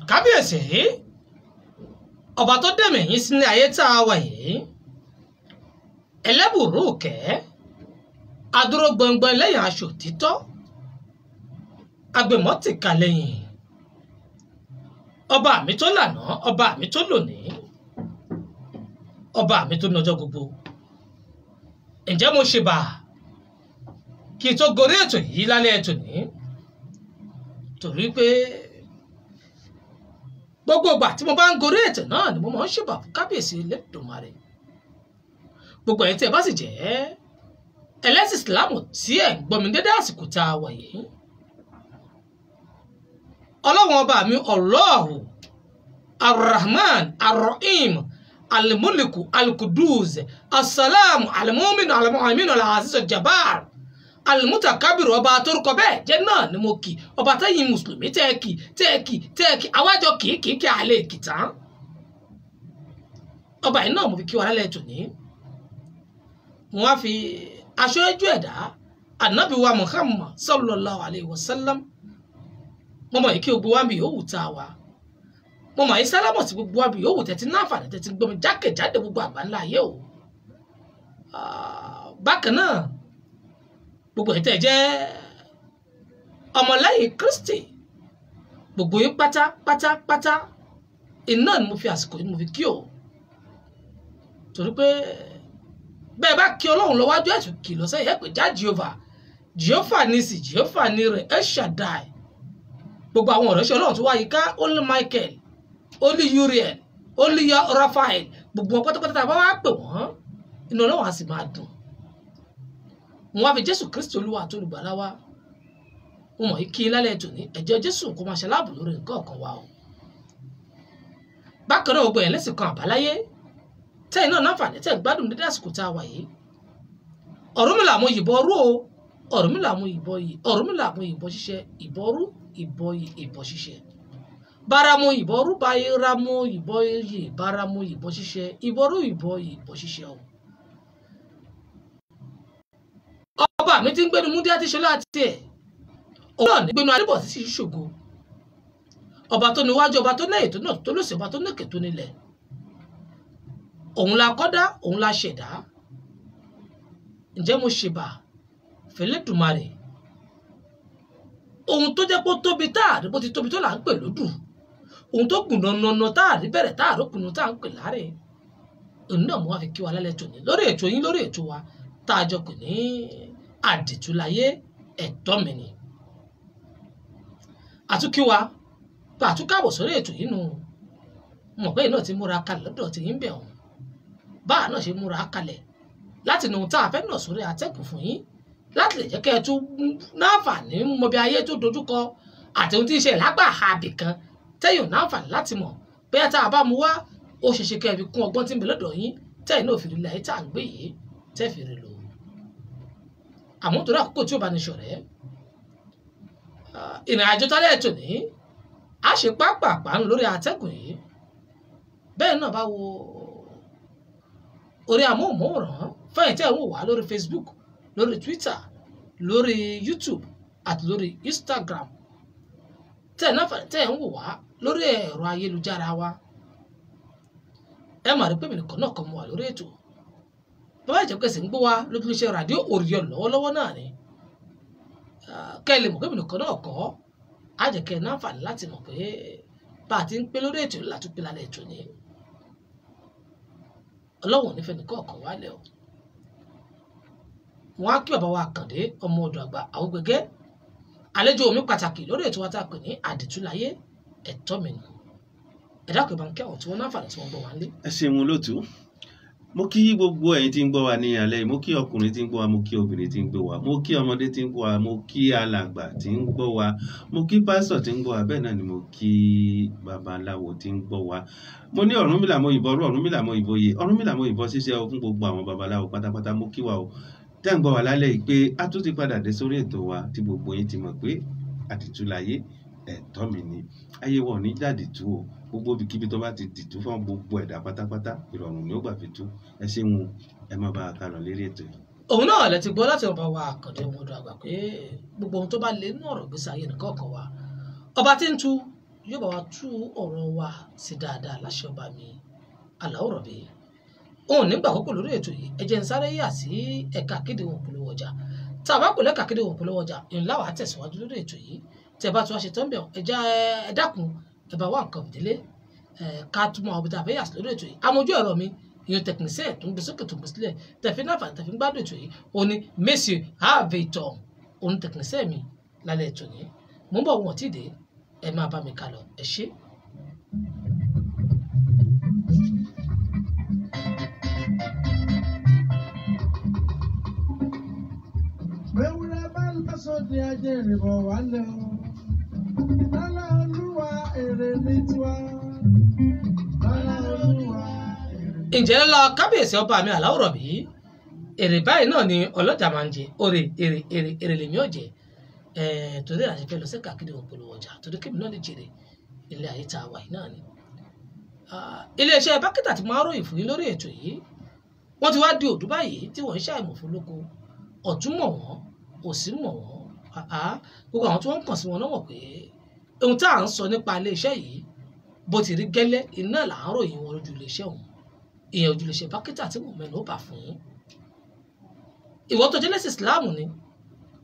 Kábíyèsí ọba tó dẹ̀mí yín sílé ayé tá a wà yìí, ẹlẹ́bùrú kẹ́, adúró gbọngbọn lẹ́yìn aṣọ òtítọ́, agbèmọ́tìkà lẹ́yìn, ọba mi tó lànà, ọba mi tó lónìí, ọba mi tó nọjọ́ gbogbo. Ǹjẹ́ mo ṣe bà kí n tó gorí ètò yìí lálẹ́ ètò ní, torí pé gbogbo ìgbà tí mo bá ń gorí ètò náà ni mo máa ń ṣèbà fún kábíyèsí Elédùmarè. Gbogbo ẹ̀yin tí ẹ bá sì jẹ́ ẹlẹ́sìn Ìsìlámù tí ẹ̀ ń gbọ́ mi dédé àsìkò tá a wà yìí, Ọlọ́run ọba mi Allahu Arrahman Arrahim Alimuliku Alkuduz Asalamu Alimuminu Alimuhaminu Alaziz Jabar Alimutakabiru, ọba torúkọ bẹ́ẹ̀ jẹ́ náà ni mo kì, ọba tẹ́yìn mùsùlùmí tẹ́ẹ̀kì tẹ́ẹ̀kì tẹ́ẹ̀kì àwájọ kìí àlẹ́ kìtàn. Ọba yìí náà mo fi kí wa lálẹ́ tòní. Mo wá fi aṣọ ẹjú ẹ̀dá ànábì wa Muhammad sallallahu alayhi wa sallam, mo mọ̀ kí gbogbo wa bí yòówù tá a wà, mo mọ̀ yìí sálámọ̀ sí gbogbo wa bí yòówù tẹ́tí náfààní tẹ́tí gbọmi jákèjádé gbogbo àgbáńlá ayé o. Bákan náà gbogbo ẹ̀ tẹ́ jẹ́ ọmọlẹ́yìn Kristi, gbogbo yín pátá pátápátá iná ni mo fi àsìkò yìí mo fi kí o, torí pé bẹ́ẹ̀ bá kí Ọlọ́run lọ wájú ẹ̀sùn kì lọ sẹ́yìn ẹ̀ pé já Jehova, Jehova nisi, Jehova ni rẹ̀, El Shaddai. Gbogbo àwọn ọ̀rẹ́ṣẹ́ Ọlọ́run tó wá yìí ká, Holy Michael, Holy Uriel, Holy Raphael, gbogbo wọn pátápátá tá a bá wá pè wọ́n, inú Ọlọ́run á sì máa dùn. Wọ́n á fi Jésù Kristi Olúwa àti Olùgbàlà wa, wọ́n mọ̀ kí lálẹ́ tòní, ẹ̀jẹ̀ Jésù kó máa ṣe aláàbò lórí nǹkan ọ̀kan wa o. Bákan náà gbogbo ẹ̀ lẹ́sìn kan àbáláyé tẹ́yìn náà náfààní tẹ́ gbádùn dédé àsìkò tá a wà yìí. Ọ̀rúnmìlà mo yìnbọn rú o, Ọ̀rúnmìlà mo yìnbọn yìí, Ọ̀rúnmìlà mo yìnbọn ṣíṣe, ìbọn rú, ìbọn yìí, ìbọn ṣíṣe. Bára mo yìnbọn rú, bára mo yìnbọn yìí, bára mo yìnbọn ṣíṣe, ìbọn rú, ìbọn yìí, ìbọn ṣíṣe o. Ọba mi ti ń gbénu múndíá tí ṣọlá àti ẹ̀, òun náà ní gbénu adébọ̀ tí sì ṣògo. Ọba tó níwájú, ọba tó lẹ́yìn tó náà tó lòsì, ọba tó níkè tó nílẹ̀. Òun la kọ́dá, òun la ṣẹ̀dá. Ǹjẹ́ mo ṣèbà f'Ẹlẹ́dùmarè? Ohun tó jẹ́ pé ó tóbi táàrí bó ti tóbi tó là ń pè lódù, ohun tó gùn nànàna táàrí bẹ̀rẹ̀ táàrí kùnú tá à ń pè láre, òun náà mo wá fi kí wa lálẹ́ tòní lórí ètò yín, lórí ètò wa tá a jọ pè ní Àdìtúláyé ẹ̀tọ́ mi ni. Àtúnkí wa pa àtúnkàbọ̀ sórí ètò yìí nù, mọ̀ pé iná ti múra kalẹ̀ lọ́dọ̀ tí yín bẹ̀ ọ̀hún, báà náà ṣe múra kalẹ̀ láti nu tá a fẹ́ nà sórí atẹ́kùn fún yín, láti lè jẹ́ kẹ́ ẹ tún náfààní mọ bí ayé tó dojúkọ àti ohun tí ń ṣe lágbà àbì kan tẹ́yìn náfààní láti mọ̀ bóyá tá a bá mu wá ó ṣe ṣe kẹ́ ẹ fi kún ọgbọ́n tí ń bẹ lọ́dọ̀ yín tẹ́yìn náà fi rí ilẹ̀ ayé tá à ń gbé yìí tẹ́ fi rí lò. Àmọ́ torí àkókò tí ó bá ní ṣọ̀rẹ́, ìrìn àjò tálẹ̀ ètò ní a ṣe pápápá lórí atẹ́gùn yìí. Bẹ́ẹ̀ náà bá wo orí amóhùnmáwòrán fẹ́yìn tẹ́ ń wò wá lórí Facebook, lórí Twitter, lórí YouTube àti lórí Instagram, tẹ́ náà tẹ́ ń wò wá lórí ẹ̀rọ ayélujára wa, ẹ mà rí pé mi nìkan náà kàn mọ́ wà lórí ètò. Bàbá ìjẹ́pẹ̀sì ń gbọ́ wa lójúléṣẹ́ ràdíò Òrìọ̀n lọ́wọ́lọ́wọ́ náà ni, kẹ́ ẹ lè mọ̀ pé mi nìkan náà kọ́, á jẹ́ kẹ́ ẹ náǹfààní láti mọ̀ pé bá a ti ń pé lórí ètò látúpẹ́ lálẹ́ ètò ni. Ọlọ́run ò ní fẹ́ nìkan ọ̀kan wálẹ̀ o. Wọ́n á kí bàbá wa Àkàndé ọmọ ọ̀dọ̀ àgbà Àwògbẹ́gẹ́, àlejò mi pàtàkì lórí ètò wa tá a pè ní Àdìtúláyé ẹ̀tọ́ mi nù. Ẹ̀dá kò bá ń kẹ́wọ̀n tí wọ́n náǹfààní tí wọ́n gbọ́ wá ń lé. Ẹ ṣeun lótú. Mo kí gbogbo ẹ̀yin tí ń gbọ́ wa ní alẹ́ yìí, mo kí ọkùnrin tí ń gbọ́ wa, mo kí obìnrin tí ń gbọ́ wa, mo kí ọmọdé tí ń gbọ́ wa, mo kí alàgbà tí ń gbọ́ wa, mo kí pásítọ̀ tí ń gbọ́ wa, bẹ́ẹ̀ náà ni mo kí babaláwo tí ń gbọ́ wa. Mo ní Ọ̀rúnmìlà mo ìbọn rú, Ọ̀rúnmìlà mo ìbọn yè, Ọ̀rúnmìlà mo ìbọn ṣíṣe o fún gbogbo àwọn babaláwo pátápátá. Mo kí wa o tẹ́ ń gbọ́ wa lálẹ́ yìí pé a tún ti padà dé sórí ètò wa tí gbogbo yín ti mọ̀ pé Àdìtúláyé ẹ̀tọ́ mi ni. Ayé wa ò ní dàdìtú o, gbogbo ibikíbi tó bá ti dìtú fún gbogbo ẹ̀dá pátápátá, ìrọ̀rùn ni ó gbà fi tú. Ẹ ṣeun, ẹ má bá a kálọ lérí ètò yìí. Òun náà lẹ ti gbọ́ láti ọba wa Àkàndé ọmọ ọ̀dọ̀ àgbà pé gbogbo ohun tó bá lé nínú ọ̀rọ̀ ìgbésí ayé nìkan kan wa, Ọba tí ń tu yóò bá wa tú ọ̀rọ̀ wa sí dáadáa láṣẹ ọba mi Allahu Rabbi. Òun nígbà àkókò lórí ètò yìí, ẹ jẹ́ n sáré yà sí ẹ̀ka kéde òun polówó ọjà. Tá a bá kò lẹ́ka kéde òun polówó ọjà, ńlá wàá tẹ̀síwájú lórí ètò yìí. Tẹ́ bá tún wá ṣe tán bẹ̀, ẹ já ẹ dákun, ẹ bá wá nǹkan fìdílé ká túmọ̀ àwọn ibi tá a fẹ́ yà sí lórí ètò yìí. Amójú ẹ̀rọ mi, ìyẹn tẹkinísíẹ̀ tó ń gbé sókè tó ń gbé sílẹ̀, tẹ̀fí náà fà tẹ̀fí ń gbádùn ètò yìí, òun ni Monsieur Aveyton, òun tẹkinísíẹ̀ mi lálẹ́ ètò yìí. Mò ń bọ̀, wọn ò tí ì dé, ẹ máa bá mi kà lọ, ẹ ṣé. Ewúrẹ́ bá lọ sóde ajé ìrìbọ̀ wálé o. Lọ́lá Olúwa èrè ní tiwa. Lọ́lá Olúwa èrè. Ǹjẹ́ lọ́la kábíyèsí ọba mi Allahu Rabbi, èrè báyìí náà ni ọlọ́jà máa ń jẹ, òrè èrè èrè èrè lèmi ò jẹ. Torí àti fẹ́ lọ sí kàkiri òun polówó ọjà, torí kébì náà lè jèrè ilé ayé tá a wà yìí náà ni. Iléeṣẹ́ bákítà ti máa ń ròyìn fún yín lórí ètò yìí, wọ́n ti wá di òdú báyìí tí wọ́n ń ṣàìmọ̀ fún lóko. Ọ̀tún mọ̀ wọ́n, òsì mọ̀ wọ́n, gbogbo àwọn tí wọ́n ń kàn sí wọn náà mọ̀ pé ohun tá à ń sọ nípa iléeṣẹ́ yìí bó ti rí gẹ́lẹ́ iná là ń ròyìn wọn lójú iléeṣẹ́ òun, ìyẹn ojú iléeṣẹ́ bákítà tí mò ń mẹ́nu ó bà fún yín. Ìwọ tó jẹ́ lẹ́sìn Ìsìláàmù ni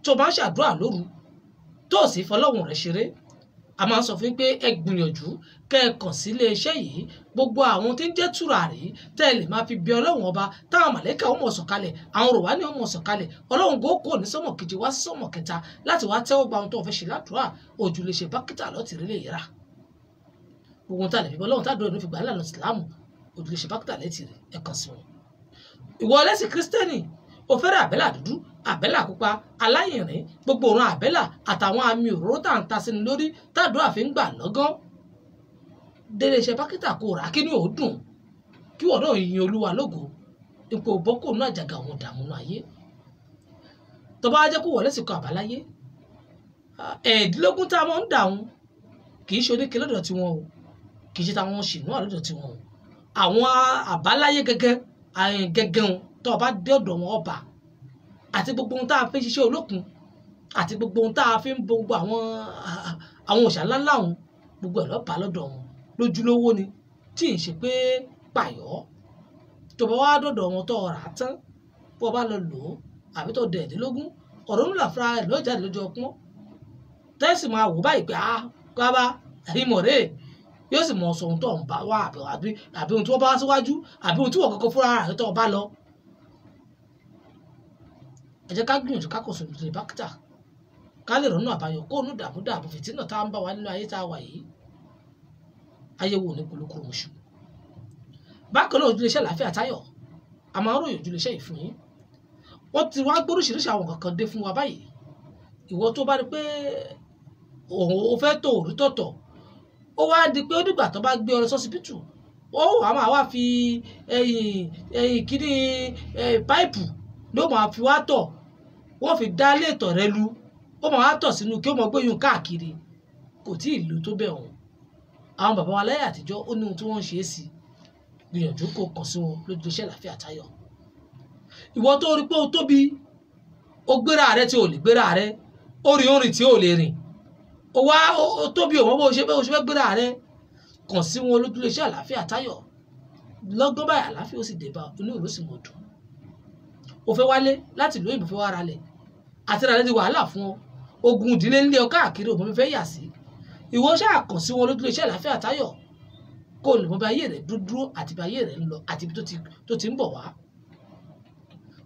tó bá ń ṣàdúrà lóru tó sì fọlọ́hun rẹ̀ ṣeré, a máa ń sọ fún yín pé ẹ gbìyànjú kẹ́ ẹ kàn sí iléeṣẹ́ yìí. Gbogbo àwọn tí ń jẹ́ tùràrí tẹ́ ẹ lè máa fi bẹ Ọlọ́run ọba, táwọn màlẹ́kà ó mọ̀ sọ̀kalẹ̀, àwọn rọ̀wá ní ó mọ̀ sọ̀kalẹ̀, Ọlọ́run kò kò ní sọ́mọ̀ kejì wá sí sọ́mọ̀ kẹta láti wá tẹ́wọ́ gba ohun tó fẹ́ ṣe ládùúrà. Ojú lè ṣe bákítà lọ́tì rí lè rà. Gbogbo ohun tá a lè fi bẹ Ọlọ́run tá a dúró ní fi gbà lánàá Ìsìlámù, ojú lè ṣe bákítà lẹ́tì rí, ẹ kàn sí wọn. Ìwọ ẹlẹ́sìn Kírísítẹ́nì, o fẹ́rẹ̀ àbẹ́là dúdú, àbẹ́là pupa, aláyìnrín, gbogbo òrùn àbẹ́là àtàwọn àmì òróró tá à ń ta sínú lórí tàdúrà fi ń gbà lọ́gán. Délé iṣẹ́ bákítà kò rà kí ni ò dùn, kí wọ́n náà yin Olúwa lógo, ipò bọ́kò náà àjàgà òun dààmú náà ayé. Tó bá jẹ́ kó wọlé sí kan àbáláyé, 17 tá a máa ń dà wọn kì í ṣe oníke lọ́dọ̀ tiwọn o, kì í ṣe táwọn ṣìnú lọ́dọ̀ tiwọn o. Àwọn àbáláyé gẹ́gẹ́ gẹ́gẹ́ wọn tó bá dé ọ̀dọ̀ wọn ọba, àti gbogbo ohun tá a fi ń ṣiṣẹ́ olókun, àti gbogbo ohun tá a fi ń bo gbogbo àwọn òòṣà ńláńlá wọn, gbogbo ẹ̀ lọ́ba lọ́dọ̀ wọn lójúlówó ni, tí ì ṣe pé pààyọ́. Tó bá wá dọ̀dọ̀ wọn tó rà á tán, bó o bá lọ lò ó àbí tó dẹ̀ 17, ọ̀rọ̀ ńlá fúnra rẹ̀ ló jáde lójú ọpọ́n. Tẹ́sí máa wò báyìí pé ah bàbá ìmọ̀ rèé, yóò sì mọ̀ sọ ohun tó ń bá wá àbí ohun tí wọ́n bá wá síwájú àbí ohun tí wọ́n kọ́kọ́ fúnra rẹ̀ tó bá lọ. Ẹ jẹ́ ká gbìyànjú ká kàn sójú lè bákítà ká lè rọ́nà àbáyọ kó nù dààmú dààmú fìtínà tá à ń bá wa nínú ayé tá a wà yìí. Ayé wo ní polúkúrú oṣù. Bákan náà ojúlé iṣẹ́ àlàáfíà Táyọ̀, a máa ń ròyìn ojúlé iṣẹ́ yìí fún yín. Wọ́n ti wá gbóríṣiríṣi àwọn kankan dé fún wa báyìí. Ìwọ tó bá rí pé òun ò fẹ́ tó òrí tọ̀tọ̀, ó wá di pé ó dìgbà tó bá gbé ọ lọ sọ́sibítù, ó wà máa wá fi ẹyìn kíní páìpù ló máa fi wá tọ̀, wọ́n fi dá ilé ìtọ̀ rẹ lu, ó máa wá tọ̀ sínú kí ó mọ gbé yun káàkiri. Kò tí ì lu tó bẹ̀ wọ́n. Àwọn bàbá wa láyé àtijọ́ ó ní ohun tí wọ́n ń ṣe é sí. Gbìyànjú kó kàn sí wọn lójú iṣẹ́ àlàáfíà Táyọ̀. Ìwọ tó rí pé o tóbi, o gbéra rẹ tí o lè gbéra rẹ, o rìn orin tí o lè rìn, o wá o tóbi o mọ bó o ṣe fẹ́ gbéra rẹ, kàn sí wọn lójú iṣẹ́ àlàáfíà Táyọ̀. Lọ́gán báyìí àlàáfíà ó sì dé bá inú ìlú sì mọ̀ dùn. O fẹ́ wálé láti ìlú òyìnbó fẹ́ wá ralẹ̀, àti ralẹ̀ di wàhálà fún ọ, ogun ìdílé ń lé ọ káàkiri, òmò mi fẹ́ yà sí. Ìwọ ṣáà kàn sí wọn lójú iṣẹ́ àlàáfíà Táyọ̀ kó lè mọ bí ayé rẹ̀ dúdú àti bí ayé rẹ̀ ń lọ àti ibi tó ti ń bọ̀ wá.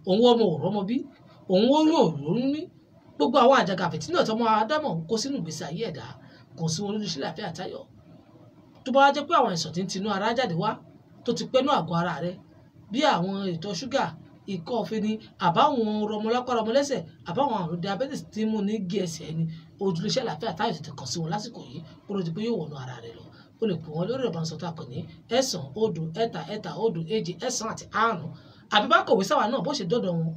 Òun wọ́n ọmọ òrọ́ ọmọ bí, òun ó yún òrò ní gbogbo àwọn àjàgà fìtínà tọmọ Ádámọ̀ ń kó sínú ìgbésí ayé ẹ̀dá, kàn sí wọn lójú iṣẹ́ àlàáfíà Táyọ̀. Tó bá wá jẹ́ pé àwọn àìsàn tí ń tinú ara jáde wá tó ti pẹ́nu àgọ́ ara rẹ̀ bí àwọn ìtọ̀ ṣúgà, ikọ́ ọ̀fẹ́ ni, àbáwọn rọmọlápá rọmọlẹ́sẹ̀, àbáwọn àrùn diabetes tí ń mú ní gé ẹsẹ̀ ẹni, ojúlé iṣẹ́ àlàáfíà Táyọ̀ tètè kàn sí wọn lásìkò yìí kó ló di pé yóò wọnú ara rẹ̀ lọ. O lè pè wọ́n lórí ìbánisọ̀rọ̀ tó a pè ní 9 0 3 3 0 7 9 àti 5, àbí bá kọ̀wé sáwà náà bó ṣe dọ́dọ̀ wọn,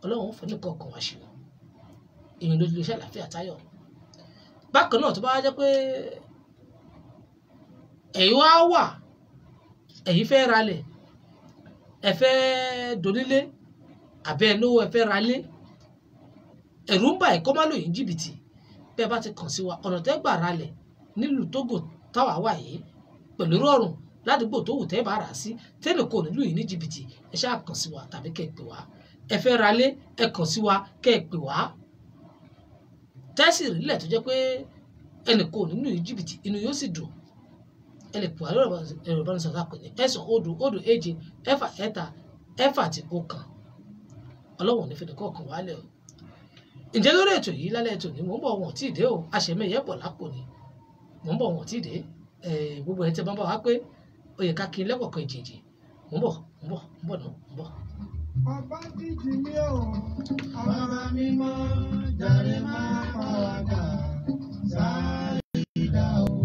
Ọlọ́run ó fún ní kọ̀ọ̀kan wá ṣe wọn. Ìyẹn lójú iṣẹ́ àlàáfíà Táyọ̀. Bákan náà tó bá jẹ́ pé ẹ̀yin wá wà, ẹ̀yin fẹ́ ralẹ̀, ẹ fẹ́ donílé, àbẹ́ ẹ lówó ẹ fẹ́ ralé, ẹ̀rù ń bà ẹ́ kó má lò yín jìbìtì. Bẹ́ẹ̀ bá ti kàn sí wa, ọ̀nà tẹ́ gbà ralẹ̀ nílùú Tógò táwa wà yìí pẹ̀lú rọrùn ládùúgbò tó wù tẹ́ bá rà sí tẹ́lẹ̀ kò nílùú yìí ní jìbìtì. Ẹ ṣáà kàn sí wa tàbí kẹ́ ẹ pè wá. Ẹ fẹ́ ra lé, ẹ kàn sí wa kẹ́ ẹ pè wá. Tẹ́sì rílẹ̀ tó jẹ́ pé ẹnì kò nílùú yìí jìbìtì, inú yóò sì dùn. Ẹ lè pè wá lórí ẹ̀rọ ìbánisọ̀rọ̀ àpè ní 9 0 0 7 6 3 6 1. Ọlọ́wọ̀n ní fẹ́ni kọ̀ọ̀kan wálẹ̀ o. Ǹjẹ́ lórí ètò yìí lálẹ́ ètò ní mò ń bọ̀ wọ́n tí ì dé o, àṣemẹ́yẹ bọ̀ lápò ni mò ń bọ̀ wọ́n tí ì dé. Gbogbo ẹ̀ tẹ́ bá ń bá wa pé ó yẹ ká kí n lẹ́kọ̀ọ̀kan ìjìnjì. Mò ń bọ̀ mò ń bọ̀ mò ń bọ̀ náà mò ń bọ̀. Ọba jíjì mi ò, ọba mímọ́ jàre máa pa wá dà sáyidá o.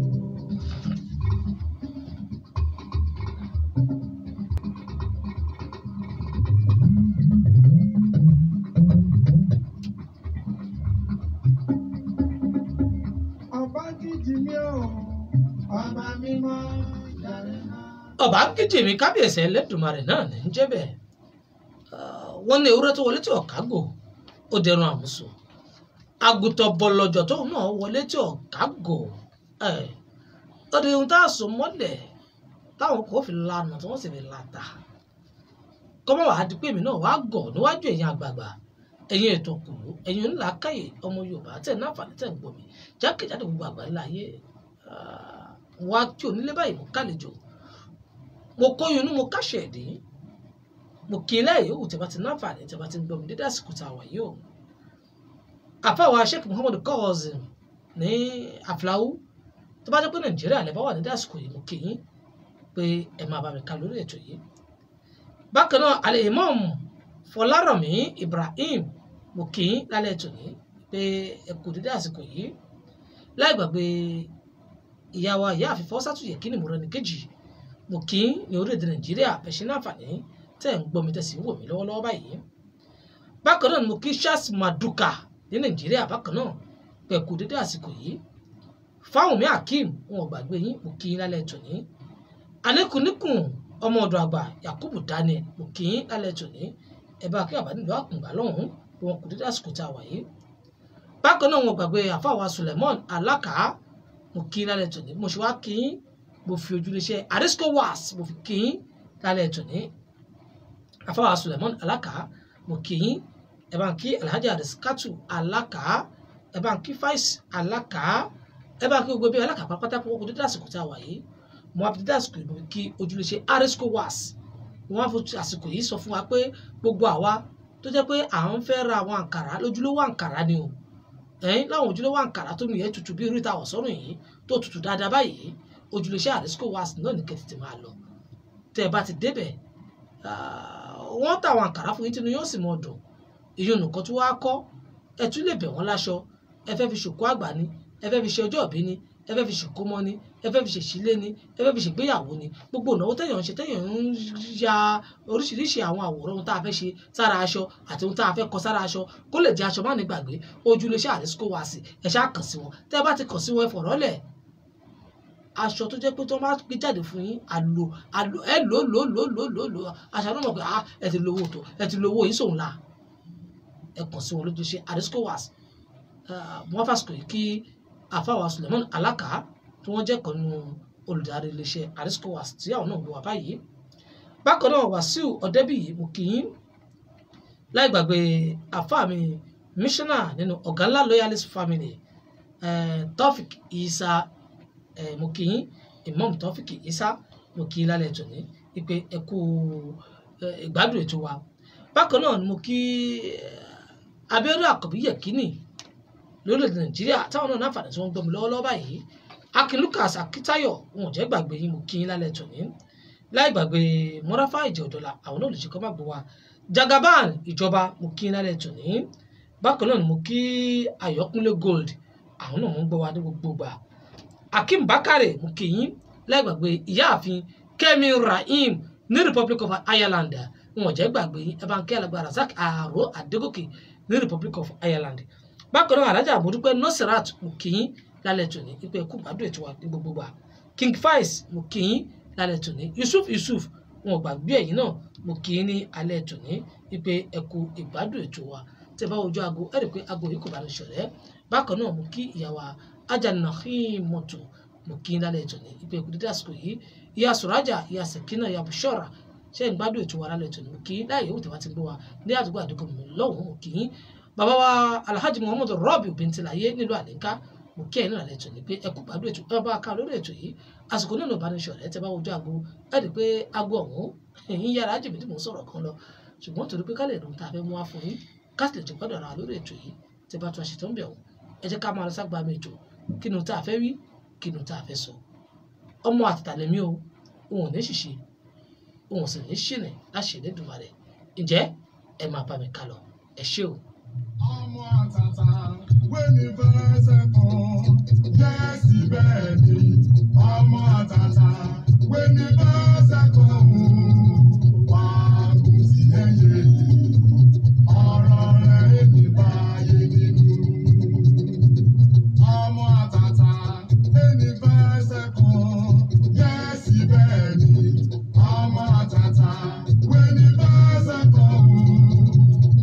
Ọba jíjì mi ò, ọba mímọ́ jàre máa. Ọba kíjì mi kábíyèsí Ẹlẹ́dùmarè náà ní í jẹ́ bẹ́ẹ̀. Wọ́n ní ewúrẹ́ tó wọlé tí ọ̀kágò ó dẹrùn àmúso. Àgùntàn bọ̀lọ̀jọ̀ tó náà wọlé tí ọ̀kágò ó di ohun tá a so mọ́lẹ̀ táwọn kò fi lànà tí wọ́n sì fi làtà. Kọ́mọ́ wàá di pé èmi náà wàá gọ̀ níwájú ẹ̀yin àgbààgbà, ẹ̀yin ètò kùlú, ẹ̀yin onílàákàyè ọmọ Yorùbá tẹ̀ náfààní tẹ̀ ń gbọ́ mi jákèjádò gbogbo àgbáńlá ayé. Wá kí onílé báyìí mo kálejò, mo kóyún inú mo káṣẹ̀ ẹ̀dín, mo kí lẹ́yìn yòówù tí a bá ti náfààní tí a bá ti ń gbọ́ mi dédé àsìkò tá a wà yìí o. Àfáwà Sheikh Muhammad Kazeem ní Aflaú, tó bá jẹ́ pé Nàìjíríà lè bá wà dédé àsìkò yìí, mo kí yín pé ẹ máa bá mi ká lórí ètò yìí. Bákan náà Al-Imam Fọlárànmí Ibrahim, mo kí yín lálẹ́ ètò yìí pé ẹ kú dédé àsìkò yìí. Láì gbàgbé ìyá wa ìyá àfífọ́ sátúyẹ̀ kí ni mo rẹ̀ ní kejì, mo kí yín ní orílẹ̀-èdè Nàìjíríà bẹ̀ṣẹ̀ náfààní tẹ́ ń gbọ́ mi tẹ́ sì ń wò mí lọ́wọ́lọ́wọ́ báyìí. Bákan náà ni mo kí Charles Maduka ní Nàìjíríà bákan náà pẹ̀kú dédé àsìkò yìí. Fáwùnmí Akeem, wọn ò gbàgbé yín, mo kí yín lálẹ́ tòní. Alékuníkùn ọmọ ọ̀dọ̀ àgbà Yakubu Daniel, mo kí yín lálẹ́ tòní. Ẹ bá kí bàbá nílùú Àkùngbá lọ́hùn-ún wọn kú dédé àsìkò tá a wà yìí. Bákan náà wọn ò gbàgbé àfáwà Suleiman Alaka, mo kí yín lálẹ́ tòní. Mo ṣe wá kí yín, mo fi ojúlé-iṣẹ́ Arisco Was mo fi kí yín lálẹ́ tòní. Àfáwà Suleiman Alaka, mo kí yín. Ẹ bá ń kí Alhaji Ariskatu Alaka, ẹ bá ń kí Faiz Alaka, ẹ bá ń kí gbogbo ẹbí Alaka pátápátá kó dédé àsìkò tá a wà yìí. Mo wá fi dédé àsìkò yìí mo fi kí ojúlé-iṣẹ́ Arisco Was. Wọ́n á fi àsìkò yìí sọ fún wa pé gbogbo àwa tó jẹ́ pé à ń fẹ́ ra àwọn àǹkàrá lójúlówó àǹkàrá ni o. Ẹ̀yin láwọn ojúlówó àǹkàrá tó mi yẹn tutù bí irú ìta ọ̀sọ́rùn yìí tó tutù dáadáa báyìí, ojúlé-iṣẹ́ Arisco Was náà ní kẹ́ tètè máa lọ. Tẹ́ ẹ bá ti débẹ̀, wọ́n tàwọn àǹkàrá fún yín tínú yóò sì mọ dùn. Ìyẹn nìkan tí wàá kọ́, ẹ tún lè bẹ̀ wọ́n láṣọ. Ẹ fẹ́ fi ṣòkó àgbà ni, ẹ fẹ́ fi ṣe ọjọ́ ìbí ni, ẹ fẹ́ fi ṣèkómọ ni, ẹ fẹ́ fi ṣèṣílé ni, ẹ fẹ́ fi ṣègbéyàwó ni. Gbogbo ìnáwó téèyàn ń ṣe, téèyàn ń ya oríṣiríṣi àwọn àwòrán ohun tá a fẹ́ ṣe sára aṣọ àti ohun tá a fẹ́ kọ sára aṣọ kó lè jẹ́ aṣọ má ní gbàgbé. Ojúlé-iṣẹ́ Arisco Was, ẹ ṣáà kàn sí wọn. Tẹ́ ẹ bá ti kàn sí wọn, ẹ fọ̀rọ̀ lẹ̀. Aṣọ tó jẹ́ pé tó máa gbé jáde fún yín, àlò àlò ẹ lò lò lò lò lò lò aṣọ náà mọ̀ pé ẹ ti lówó tó, ẹ ti lówó yìí sòun la. Ẹ kàn sí wọn lójúṣe Arisco Was. Wọ́n fàsìkò yìí kí àfáwà Suleiman Alaka tí wọ́n jẹ́ kan nínú olùdarí iléeṣẹ́ Arisco Was tí àwọn náà ń wà báyìí. Bákan náà Wàsíù Ọ̀dẹ́bíyì, mo kí yín. Láì gbàgbé àfáà mi mísánà nínú ọ̀gá ńlá Loyalist Family, Taofik Isa, mo kí yín. Imam Taofik Isa, mo kí yín lálẹ́ tòní wípé ẹ kú ìgbádùn ètò wa. Bákan náà mo kí Abíọ́dún Àkànbí Yẹ̀kínì lórílẹ̀‐èdè Nàìjíríà táwọn náà náfààní tí wọ́n ń gbọ́ mi lọ́wọ́lọ́wọ́ báyìí. Akin Lucas Akíntayọ̀, wọn ò jẹ́ gbàgbé yín, mo kí yín lálẹ́ tòní. Láì gbàgbé Mọ́ráfà Ìjẹ́ Ọ̀dọ́là, àwọn náà lè ṣe kọ́ má gbọ́ wa. Jagaban Ìjọba, mo kí yín lálẹ́ tòní. Bákan náà mo kí Ayọ̀kúnlé Gold, àwọn náà ń gbọ́ wa ní gbogbo ìgbà. Akeem Bakare, mo kí yín. Láì gbàgbé Ìyáàfin Kẹ́mi Rahim ní Republic of Ireland, wọn ò jẹ́ gbàgbé yín. Ẹ bá ń kí alàgbà Razak Àró Adégòkè ní Republic of Ireland. Bákan náà Alhaja Àmọ̀dúpẹ́ Nasirat, mo kí yín lálẹ́ tòní ipò ẹ̀kú gbádùn ètò wa ní gbogbo gbà. King Faiz, mo kí yín lálẹ́ tòní. Yusuf Yusuf, wọn ò gbàgbé ẹ̀yin náà, mo kí yín ní alẹ́ tòní ipò ẹ̀kú ìgbádùn ètò wa. Tẹ́ bá wojú aago, ẹ rí i pé aago yìí kò bá ní ṣọ̀rẹ́. Bákan náà mo kí ìyàwó Ajá Nàhímọ̀tò, mo kí n lálẹ́ ètò ní ìpè kù dídá àsìkò yìí. Ìyá Sùrájà, ìyá Sẹ̀kínà, ìyá Bùṣọ́ra, ṣé ń gbádùn ètò wa lálẹ́ ètò ní, mo kí láyé yòówù tí wàá ti gbọ́ wa ní àdúgbò àdúgbò mi lọ́hùn-ún, mo kí yín. Bàbá wa Alhaji Muhammadu Rọ́bì Bíntíláyé nílùú Àlíńká, mo kí ẹ̀yin náà lálẹ́ ètò ní pé ẹ kú gbádùn ètò ẹ bá ká lórí ètò yìí. Àsìkò nínú ìbánisọ̀rọ̀ ẹ tẹ́ bá wojú aago ẹ rí i pé aago ọ̀hún ẹ̀yìn yára jìbìtì mò ń sọ̀rọ̀ kan lọ, ṣùgbọ́n torí pé ká lè dùn tá a fẹ́ mú wá fún yín, ká sì lè jẹ́ gbádùn ara lórí ètò yìí, tẹ́ bá tún aṣètò ń bẹ̀ wọ́n, ẹ jẹ́ ká máa lọ ságbá mi ètò. Kí ni tá a fẹ́ wí, kí ni tá a fẹ́ sọ? Ọmọ àtìtàlẹ́mí o, òun ò ní ṣìṣe, òun sì ní ṣìnà láṣẹ Elédùmarè. Ǹjẹ́ ẹ máa bá mi ká lọ, ẹ ṣé o. Ọmọ àtàtà wé ní fẹsẹ̀ kan, yẹ́sì bẹ́ẹ̀ ni. Ọmọ àtàtà wé ní fẹsẹ̀ kan, wà á kù sí ẹyẹ. Ọ̀rọ̀ rẹ̀ èmi bá yé nínú. Ọmọ àtàtà wé ní fẹsẹ̀ kan, yẹ́sì bẹ́ẹ̀ ni. Ọmọ àtàtà wé ní fẹsẹ̀ kan,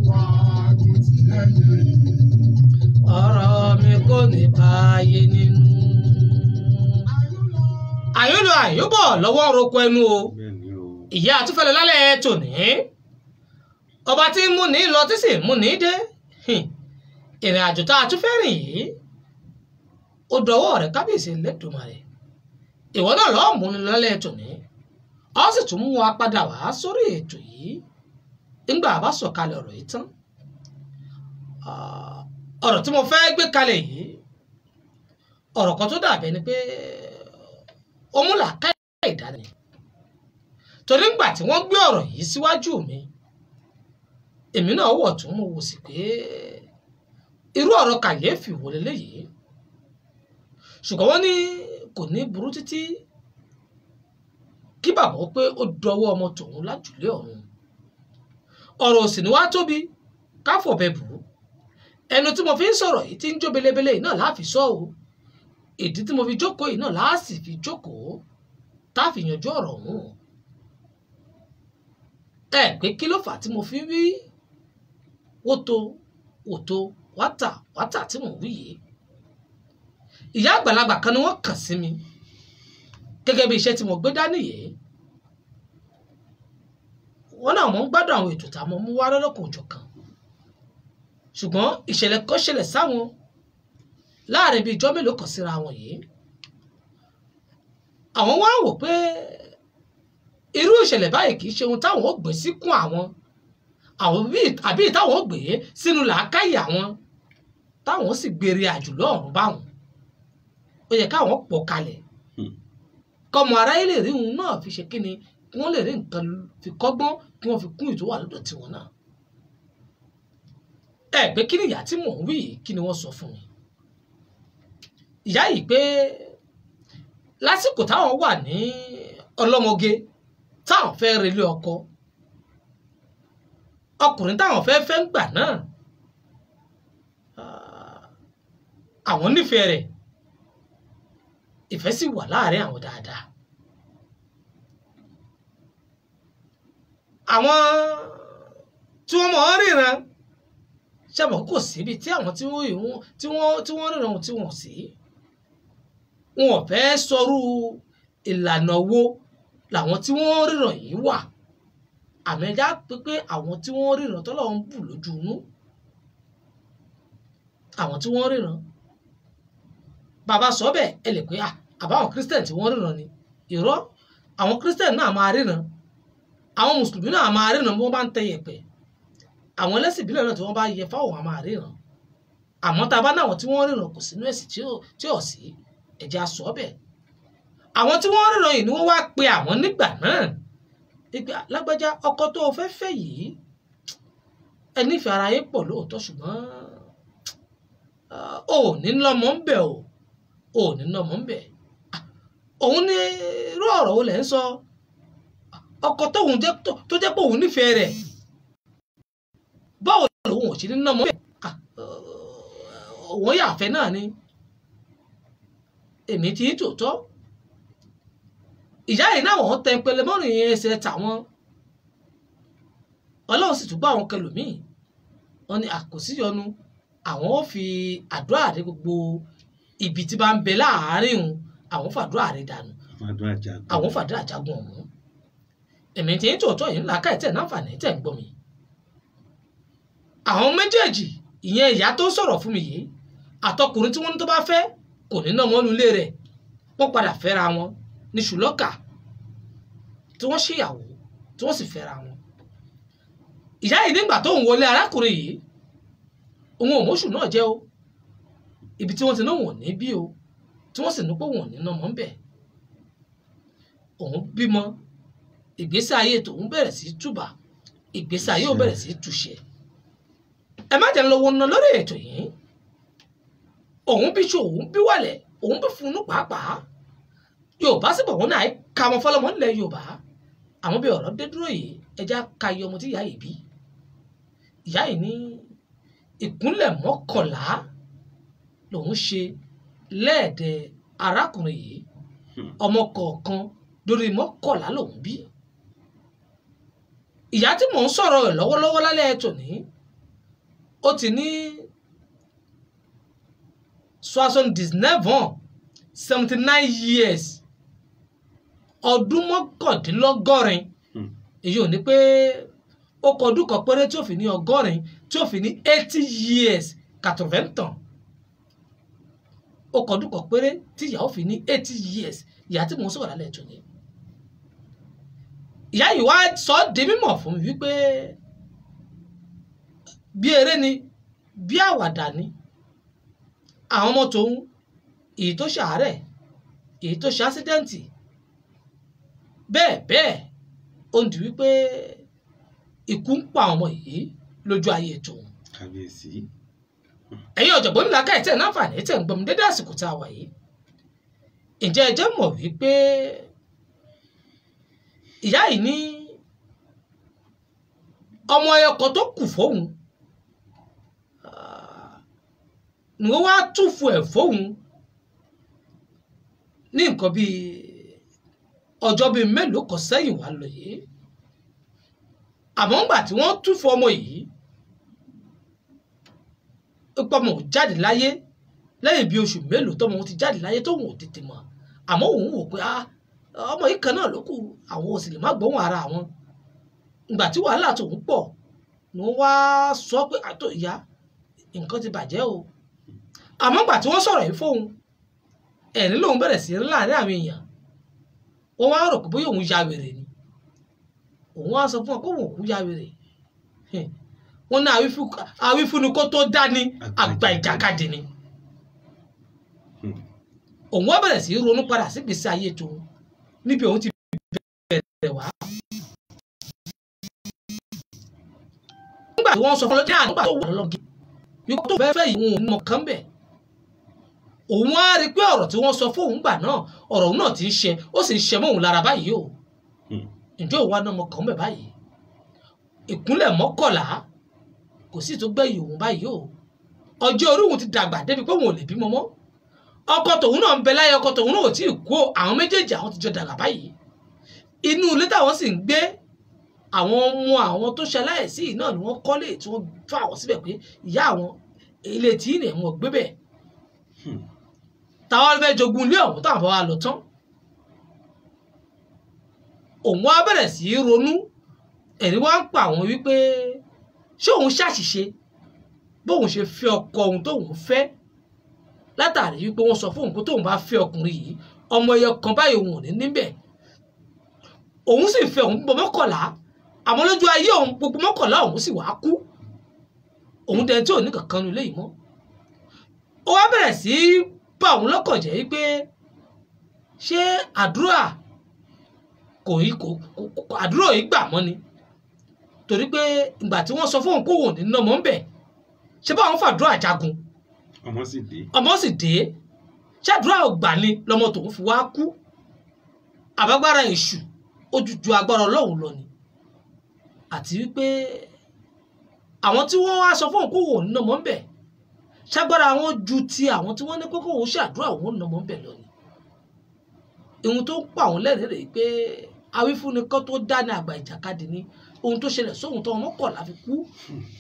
wà á kù sí ẹyẹ. Ọ̀rọ̀ mi kò ní báyé nínú. Àyúnlọ àyúbọ̀ lọ́wọ́ roko ẹnu o. Bẹ́ẹ̀ ni o. Ìyá àtúfẹ́lẹ́ lálẹ́ tòní, ọba tí ń mú ní lọ tí sì ń mú ní dé. Ìrìn àjò tá a tún fẹ́ rìn yìí ó dọwọ́ rẹ̀ kábíyèsí Elédùmarè. Ìwọ náà lọ́ọ́ mú ni lálẹ́ tòní, ó sì tún mú wa padà wá sórí ètò yìí nígbà bá sọ̀kalẹ̀ ọ̀rọ̀ yìí tán. Ọ̀rọ̀ tí mo fẹ́ gbé kalẹ̀ yìí, ọ̀rọ̀ kan tó dàbí ẹni pé ó mú làákàyè ìdání, torí ńgbà tí wọ́n gbé ọ̀rọ̀ yìí síwájú mi, èmi náà wọ̀ tún mo wò sí pé irú ọ̀rọ̀ kàyéfì wò leléyìí. Ṣùgbọ́n wọ́n ní kò ní burú títí kí bàbá ó pé ó dọwọ́ ọmọ tòun lájùlé ọ̀run. Ọ̀rọ̀ òsì ni wàá tóbi káfọ̀bẹ bù ú. Ẹnu tí mo fi ń sọ̀rọ̀ yìí tí ń jó belebele yìí náà láàfi sọ o. Ìdí tí mo fi jókòó yìí náà láàsì fi jókòó tá a fi yanjú ọ̀rọ̀ ọ̀hún. Ẹ pé kí ló fà á tí mo fi ń wí wótò wòtò wátà wátà tí mò ń wí yìí? Ìyá àgbàlagbà kan ni wọ́n kàn sí mi gẹ́gẹ́ bí iṣẹ́ tí mo gbé dání yìí. Wọ́n náà mọ̀ ń gbádùn àwọn ètò tá a mọ̀ mú wá lọ́lọ́kan òjọ̀kan, ṣùgbọ́n ìṣẹ̀lẹ̀ kan ṣẹlẹ̀ sáwọn láàrin bíi ijọ́ mélòó kan síra wọn yìí. Àwọn wá wò pé irú ìṣẹ̀lẹ̀ báyìí kì í ṣe ohun táwọn ó gbé síkùn àwọn, àbí táwọn ó gbé sínú làákàyè àwọn, táwọn ó sì gbére àjùlọ ọ̀run báwọn. Ó yẹ káwọn pọ̀ kalẹ̀ kọ́mọ aráyé lè rí òun náà fi ṣe kíni, kí wọ́n lè rí nǹkan fi kọ́gbọ́n, kí wọ́n fi kún ìtò wà lọ́dọ̀ tiwọn náà. Ẹ pé kí ni ìyá tí mò ń wí yìí, kí ni wọ́n sọ fún mi? Ìyá yìí pé lásìkò táwọn wà ní ọlọ́mọge táwọn fẹ́ relé ọkọ, ọkùnrin táwọn fẹ́ fẹ́ ń gbà náà, àwọn nífẹ̀ẹ́ rẹ̀, ìfẹ́ sì wà láàrin àwọn dáadáa. Àwọn tí wọ́n mọ̀ ọ́n ríran ṣàbọ̀ kò síbi tí àwọn tí wọ́n ríran ohun tí wọ́n sí, wọn ò fẹ́ sọrú ìlànà wo làwọn tí wọ́n ríran yìí wà. Àmì ẹja pé àwọn tí wọ́n ríran tọ́lọ́ ń bù lójú inú, àwọn tí wọ́n ríran, bàbá sọ bẹ́ẹ̀ ẹ lè pé àbáwọn Christian tí wọ́n ríran ni. Irọ́, àwọn Christian náà máa ríran, àwọn mùsùlùmí náà máa ríran bí wọ́n bá ń tẹ yẹ̀pẹ̀, àwọn ẹlẹ́sìn ìbílẹ̀ náà tí wọ́n bá yẹ fáwọn máa ríran. Àmọ́ tá a bá náwọn tí wọ́n ríran kò sínú ẹ̀sìn tí ò sí, ẹ̀jẹ̀ á sọ bẹ́ẹ̀. Àwọn tí wọ́n ríran yìí ni wọ́n wá pe àwọn nígbà náà ìgbà lágbájá, ọkọ tó o fẹ́ fẹ́ yìí, ẹ nífẹ̀ẹ́ ara yín pọ̀ lóòótọ́, ṣùgbọ́n o ò ní lọ́mọ ń bẹ̀ o, o ò ní lọ́mọ ń bẹ̀. Òun ní irú ọ̀rọ̀ wo lẹ̀ ń sọ? Ọkọ tóun jẹ́ tó jẹ́ pé òun nífẹ̀ẹ́ rẹ̀, báwo lòun ò ṣe ní lọ́mọ ń bẹ̀? Òun yàfẹ́ náà ni, èmi ti ń tòótọ́. Ìyá yìí náà wọ́n tẹ pẹlẹ mọ́rin ẹsẹ̀ tàwọn, Ọlọ́run sì tún bá àwọn kẹlòmíì, wọ́n ní àkòsíyọnu, àwọn ó fi àdúrà dé gbogbo Ibi tí bá ń bẹ láàárín òun, àwọn fàdúrà rẹ̀ dànù, àwọn fàdúrà jagun ọ̀hún. Èmi tí ń tòótọ́ yìí ńlá káì tẹ̀ náǹfààní tẹ̀ ń gbọ́ mi. Àwọn méjèèjì, ìyẹn ìyá tó sọ̀rọ̀ fún mi yìí àtọkùnrin tí wọ́n ní tó bá fẹ́ kò ní ná mọ́nú ilé rẹ̀, wọ́n padà fẹ́ra wọn ní ṣùlọ́kà tí wọ́n ṣèyàwó tí wọ́n sì fẹ́ra wọn. Ìyá yìí nígbà tó ń wọlé arákùnrin yìí, òun ò mọ́ṣù náà jẹ́ o, ibi tí wọ́n ti náà wọ̀n ní bí o, tí wọ́n sì ní pé wọ́n ní ná mọ́ ń bẹ̀. Òun bímọ, ìgbésí ayé tòun bẹ̀rẹ̀ sí túbà, ìgbésí ayé ò bẹ̀rẹ̀ sí túṣẹ. Ẹ má jẹ́ lọ́wọ́ ná lórí ètò yìí. Òun bí ṣe òun bí wàlẹ̀, òun bí funú pàápàá. Yorùbá sì bọ̀ wọ́n náà ká wọn fọlọ́mọ nílẹ̀ Yorùbá. Àwọn bí ọ̀rọ̀ dé dúró yìí, ẹja ka iye ọmọ tí ìyá yìí bí. Ìyá yìí ní ìkúnlẹ̀ 11 lòun ṣe lẹ́ẹ̀dẹ̀ arákùnrin yìí. Ọmọ kọ̀ọ̀kan lórí 11 lòun bí. Ìyá tí mò ń sọ̀rọ̀ rẹ̀ lọ́wọ́lọ́wọ́ lálẹ́ tòní, ó ti ní 79 ans, 79 years, ọdún 89. Èyí ò ní pé ó kọ ọdún kan péré tí ó fi ní 80, tí ó fi ní 80 years, 80 ans. Ó kọ ọdún kan péré tí ìyá ó fi ní 80 years. Ìyá tí mò ń sọ̀rọ̀ lálẹ́ tòní. Ìyá yìí wá sọ di mímọ̀ fún mi wípé bí eré ni, bí àwàdà ni, àwọn ọmọ tòun, èyí tó ṣàárẹ̀, èyí tó ṣe ásídẹ́ǹtì, bẹ́ẹ̀ bẹ́ẹ̀, ó ń di wípé ikú ń pa àwọn ọmọ yìí lójú ayé tòun. Kábíyèsí. Ẹ̀yin ọ̀jọ̀gbọ́n ńlá káyọ̀ tẹ̀ náǹfààní tẹ̀ ń gbọmọ dédé àsìkò tá a wà yìí. Ǹjẹ́ ẹ jẹ́ mọ̀ wípé ìyá yìí ní ọmọ ẹyọkọ tó kù fóun ni wọ́n wá túfù ẹ̀ fóun ní nǹkan bíi ọjọ́ bíi mélòó kan sẹ́yìn wá lọ yìí. Àmọ́ ńgbà tí wọ́n túfù ọmọ yìí, pọ́mọ ò jáde láyé lẹ́yìn bíi oṣù mélòó tọ́mọ ti jáde láyé tóun ò tètè mọ̀. Àmọ́ òun wò pé ọmọ yìí kan náà ló kù, àwọn ò sì lè má gbóhùn ara àwọn. Ìgbà tí wàhálà tòun pọ̀ ni wọ́n wá sọ pé àtò ìyá nǹkan ti bàjẹ́ o. Àmọ́ ìgbà tí wọ́n sọ̀rọ̀ yìí fóun, ẹ̀rín lòun bẹ̀rẹ̀ sí láàrin àwọn èèyàn. Wọ́n wá rò pé bóyá òun ya wèrè ni. Òun wá sọ fún wọn pé òun ò kú ya wèrè. Wọ́n ní àwífúnni kó tó dání àgbà ìjàkadì ni. Òun wá bẹ̀rẹ̀ sí ronú padà sí ìgbésí ayé tòun níbi òun ti bẹ̀rẹ̀ wá. Nígbà tí wọ́n sọ fún ọlọ́jà nígbà tó wà lọ́gì wípé tó fẹ́ẹ́ fẹ́ yìí òun ò mọ̀ kán bẹ̀. Òun á rí i pé ọ̀rọ̀ tí wọ́n sọ fún òun gbà náà, ọ̀rọ̀ òun náà ti ń ṣe, ó sì ń ṣe mọ́ òun lára báyìí o. Ǹjẹ́ òun wá náà mọ̀ kán bẹ̀ báyìí? Ìkúnlẹ̀ 11 kò sì tó gbẹ̀yìn òun báyìí o. Ọjọ́ orí òun ti dàgbà débi pé òun ò lè bímọ mọ́. Ọkọ tòun náà ń bẹ láyé, ọkọ tòun náà ò tí ì kú o. Àwọn méjèèjì àwọn ti jọ dàgbà báyìí. Inú ilé táwọn sì ń gbé, àwọn ọmọ àwọn tó ṣaláìsí yìí náà ni wọ́n kọ́lé tí wọ́n fà wọ́n síbẹ̀ pé ìyá àwọn ilé tí ìnà wọn gbé bẹ̀. Táwọn fẹ́ jogún ilé ọ̀hún táwọn bá wà lọ tán. Òun á bẹ̀rẹ̀ sí í ronú, ẹ̀rí wá ń pa àwọn wípé ṣé òun ṣàṣìṣe bóun ṣe fẹ́ ọkọ òun tóun fẹ́, látàrí wípé wọ́n sọ fóun pé tóun bá fẹ́ ọkùnrin yìí ọmọ ẹyọ kan báyìí òun ò ní níbẹ̀. Òun sì fẹ́ òun gbogbo 11, àmọ́ lójú ayé òun gbogbo 11 òun sì wá kú. Òun dẹni tí ò ní kankan nu ilé yìí mọ́. Ó wá bẹ̀rẹ̀ sí í bá òun lọ́kàn jẹ́ wípé ṣé àdúrà kò yí kò àdúrà yìí gbà mọ́ ni? Torí pé ìgbà tí wọ́n sọ fóun kó òun ní nà mọ́ ń bẹ̀, ṣé báwọn fàdúrà jagun, ọmọ sì dé, ṣàdúrà ọgbà ni lọmọ tòun fi wá kú. Àbágbára èṣù ó ju agbára Ọlọ́run lọ ni. Àti wípé àwọn tí wọ́n wá sọ fóun kó òun ní nà mọ́ ń bẹ̀, ṣàgbára àwọn ju ti àwọn tí wọ́n ní kókó òun ṣàdúrà òun nà mọ́ ń bẹ̀ lọ ni. Ohun tó ń pa àwọn lẹ́rìí rèé pé awífúnni kan tó dá ní àgbà ìjàkadì ni. Ohun tó ṣẹlẹ̀ sóhun tó ọmọ kọ̀ láfi kú,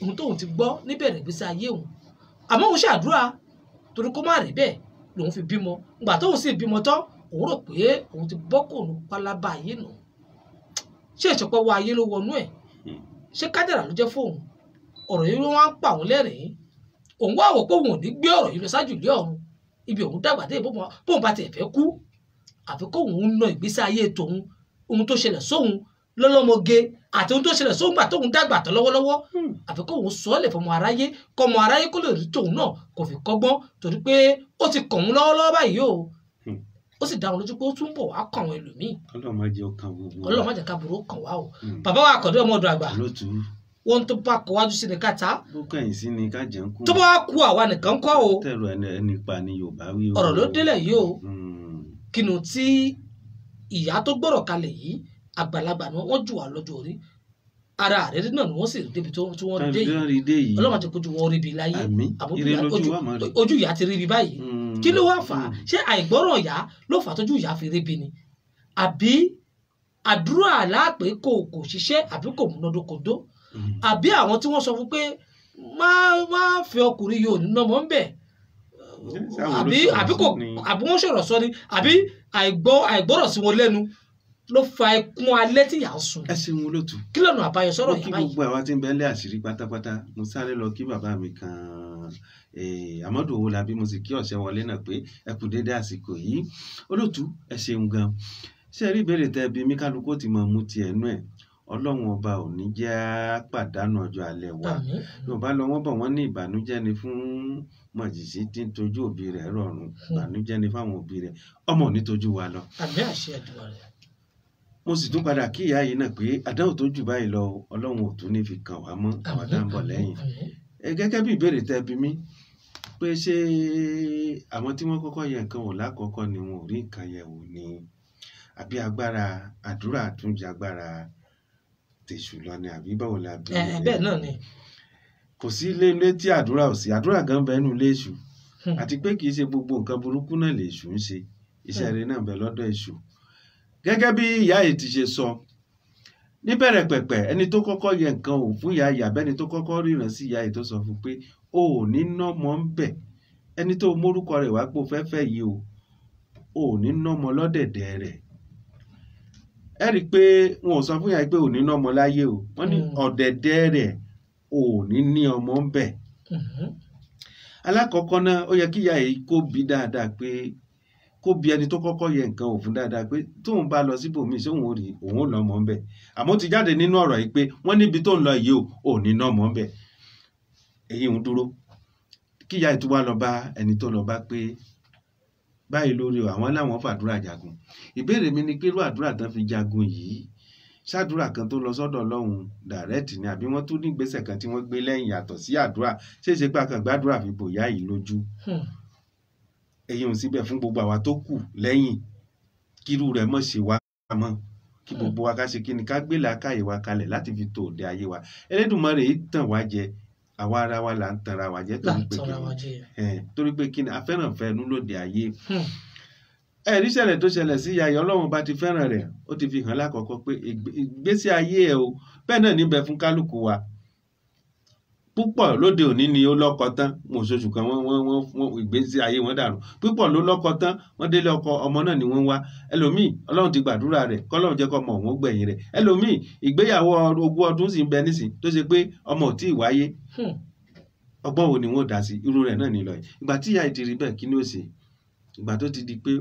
ohun tóun ti gbọ́ níbẹ̀rẹ̀ ìgbésí ayé òun. Àmọ́ òun ṣàdúrà torí kó má rí bẹ́ẹ̀. lòun fi bímọ. Ìgbà tóun sì bímọ tán, òun rò pé òun ti bọ́ kò nù pálábá ayé nù. Ṣé ìṣọpọ̀ wa ayé ló wọnú ẹ̀? Ṣé kádàrà ló jẹ́ fóun? Ọ̀rọ̀ yìí ló wá ń pa òun lẹ́rìn-ín. Òun wá wò pé òun ò ní gbé ọ̀rọ̀ yìí lọ sájú ilé ọ̀run. Ibi òun dàgbà dé, bóun bá tiẹ̀ fẹ́ kú, àfi kóun na ìgbésí ayé tòun, ohun tó ṣẹlẹ̀ sóun lọ́lọ́mọge àti ohun tó ṣẹlẹ̀ sóun gbà tóun dàgbà tán lọ́wọ́lọ́wọ́, àfi kóun sọ ọ́ lẹ̀ fọmọ aráyé, kọmọ aráyé kó lè rí tòun náà kò fi kọ́gbọ́n, torí pé ó ti kàn òun lọ́wọ́lọ́wọ́ báyìí o. Ó sì dá wọn lójú pé ó tún bọ̀ wá kàn àwọn ẹlòmíì. Ọlọ́run má jẹ́ ó kàn gbogbo wa. Ọlọ́run má jẹ́ káburú kàn wá o. Bàbá wa Àkàndé ọmọ ọ̀dọ̀ àgbà, wọ́n tó bá kọ wájú sí ni ká ta. Bó kẹ̀yìn sí ni ká jẹun kú. Tó bá kú àwa nìkan kọ́ o. Tẹ̀rù ẹni pa ni Yorùbá wí o. Ọ̀rọ̀ ló délẹ̀ yìí o. Kìnìún tí ìyá tó gbọ́rọ̀ kalẹ̀ yìí, àgbàlagbà ni wọ́n jù wá lọ́jọ́ orí. Ara àrẹ́rí náà ni wọ́n sì débi tí wọ́n dé yìí. Ọlọ́run ti kojú wọn ríbi láyé. Ojú ìyá ti ríbi báyìí. Kí ló wá fà á? Ṣé àìgbọ́rọ̀ ìyá ló fà á tójú ìyá fi ríbi ni? Àbí àdúrà láàpẹ́ kò ṣiṣẹ́, àbí kò múnádókodó? Àbí àwọn tí wọ́n sọ fún pé má fẹ́ ọkùnrin yìí ò ní nọmọ ń bẹ̀, àbí wọ́n sọ̀rọ̀ sọ ni, àbí àìgbọ́rọ̀ sí wọn lẹ́nu ló fa ẹkún alẹ́ tí ìyá ń sùn. Ẹ ṣeun olóòtú. Kí lọ́nà àbáyọ sọ̀rọ̀ ìyá báyìí? Mo kí gbogbo àwa tí ń bẹ lé àṣírí pátápátá. Mo sáré lọ kí bàbá mi kan, Amadu Owólabí, mo sì kí ọ̀sẹ̀ wọlé náà pé ẹ kú dédé àsìkò yìí. Olóòtú, ẹ ṣeun gan. Ṣé ẹ rí ìbéèrè tẹ bí mi, kálukú ti mọ̀ mú tiẹ̀ nú ẹ̀. Ọlọ́run ọba ò ní jẹ́ á pàdánù ọjọ́ alẹ́ wa. Yorùbá lọ wọ́n bọ̀, wọ́n ní ìbànújẹ́ ni fún mọ̀jìṣí tí ń tojú òbí rẹ̀ rọ̀rùn, ìbànújẹ́ ni fáwọn òbí rẹ̀, ọmọ ò ní tojú wa lọ. Àmín àṣẹ Èdùmàrè. Mo sì tún padà kí ìyá yìí náà pé àdánwò tó jù báyìí lọ, Ọlọ́run ò tún ní fi kàn wá mọ́ àwọn tá ń bọ̀ lẹ́yìn. Gẹ́gẹ́ bí ìbéèrè tẹ́ bí mi pé ṣé àwọn tí wọ́n kọ́kọ́ yẹ nǹkan wò lákọ̀ọ́kọ́ ni wọn ò rí nǹkan yẹ̀ wò ni, àbí agbára àdúrà tún jẹ agbára tèṣù lọ ni, àbí báwo la bí? Bẹ́ẹ̀ náà ni. Kò sí ilé ilé tí àdúrà ò sí, àdúrà gan bẹ́ẹ̀ nù ilé èṣù. Àti pé kì í ṣe gbogbo nǹkan burúkú náà lè èṣù ń ṣe, iṣẹ́ rere náà bẹ lọ́dọ̀ èṣù. Gẹ́gẹ́ bí ìyá yìí ti ṣe sọ níbẹ̀rẹ̀ pẹ̀pẹ̀, ẹni tó kọ́kọ́ yẹ nǹkan wò fún ìyá yìí, àbẹ́ni tó kọ́kọ́ ríran sí ìyá yìí tó sọ fún pé o ò ní nọ́mọ ń bẹ̀, ẹni tó mórúkọ rẹ̀ wá pé o fẹ́ fẹ́ yìí o ò ní nọ́mọ lọ́dẹ̀dẹ̀ rẹ̀. Ẹ rí i pé wọn ò sọ fún ìyá yìí pé ò ní nọ́mọ láyé o, wọ́n ní ọ̀dẹ̀dẹ̀ rẹ̀ ò ní ní ọmọ ń bẹ̀. Alákọ̀ọ́kọ́ náà, ó yẹ kí ìyá yìí kó bí dáadáa, pé kó bí ẹni tó kọ́kọ́ yẹ nǹkan wò fún dáadáa pé tóun bá lọ síbòmíì ṣé òun ò rí òun ò lọ́mọ ń bẹ̀. Àmọ́ ó ti jáde nínú ọ̀rọ̀ yìí pé wọ́n níbi tó ń lọ yìí o ò ní nọ́mọ ń bẹ̀. Èyí ń dúró kí ìyá yìí tó wá lọ bá ẹni tó lọ bá pé báyìí lórí o, àwọn láwọn fàdúrà jagun. Ìbéèrè mi ni pé irú àdúrà tán fi jagun yìí, ṣàdúrà kan tó lọ sọ́dọ̀ Ọlọ́run dàrẹ́tì ni, àbí wọ́n tún ní ìgbésẹ̀ kan tí wọ́n gbé lẹ́yìn yàtọ̀ sí àdúrà? Ṣéṣe pé akàn gbàdúrà fi bò ìyá yìí lójú? Èyí ò síbẹ̀ fún gbogbo àwa tó kù lẹ́yìn, kírú rẹ̀ mọ̀ ṣe wá mọ́, kí gbogbo wa ká ṣe kí ni, ká gbé làákàyè wa kalẹ̀ láti fi tò òde ayé wa. Elédùmarè yìí tàn wá jẹ, àwa ara wa là ń tanra wa jẹ, torí pé kí ni, a fẹ́ràn fẹ́nu lóde ayé. Ẹ̀rí ṣẹlẹ̀ tó ṣẹlẹ̀ sí ìyá yìí, Ọlọ́run bá ti fẹ́ràn rẹ̀, ó ti fi hàn lákọ̀ọ́kọ́ pé ìgbésí ayé ẹ̀ o, bẹ́ẹ̀ náà níbẹ̀ fún kálukú wa. Púpọ̀ lóde òní ni ó lọ́kọ tán, wọn ò ṣoṣù kan, wọ́n ìgbésí ayé wọn dàrú. Púpọ̀ ló lọ́kọ tán, wọ́n délé ọkọ, ọmọ náà ni wọ́n ń wá. Ẹlòmíì Ọlọ́run ti gbàdúrà rẹ̀, kọ́lọ́run jẹ́ kọ́ ọmọ òun gbẹ̀yìn rẹ̀. Ẹlòmíì ìgbéyàwó ogún ọdún sì ń bẹ nísìn tó ṣe pé ọmọ ò tí ì wáyé. Ọgbọ́n wo ni wọ́n dá sí? Irú rẹ̀ náà ní lọ yìí. Ìgbà tí ìyá yìí ti rí bẹ́ẹ̀, kí ni ó ṣe? Ìgbà tó ti di pé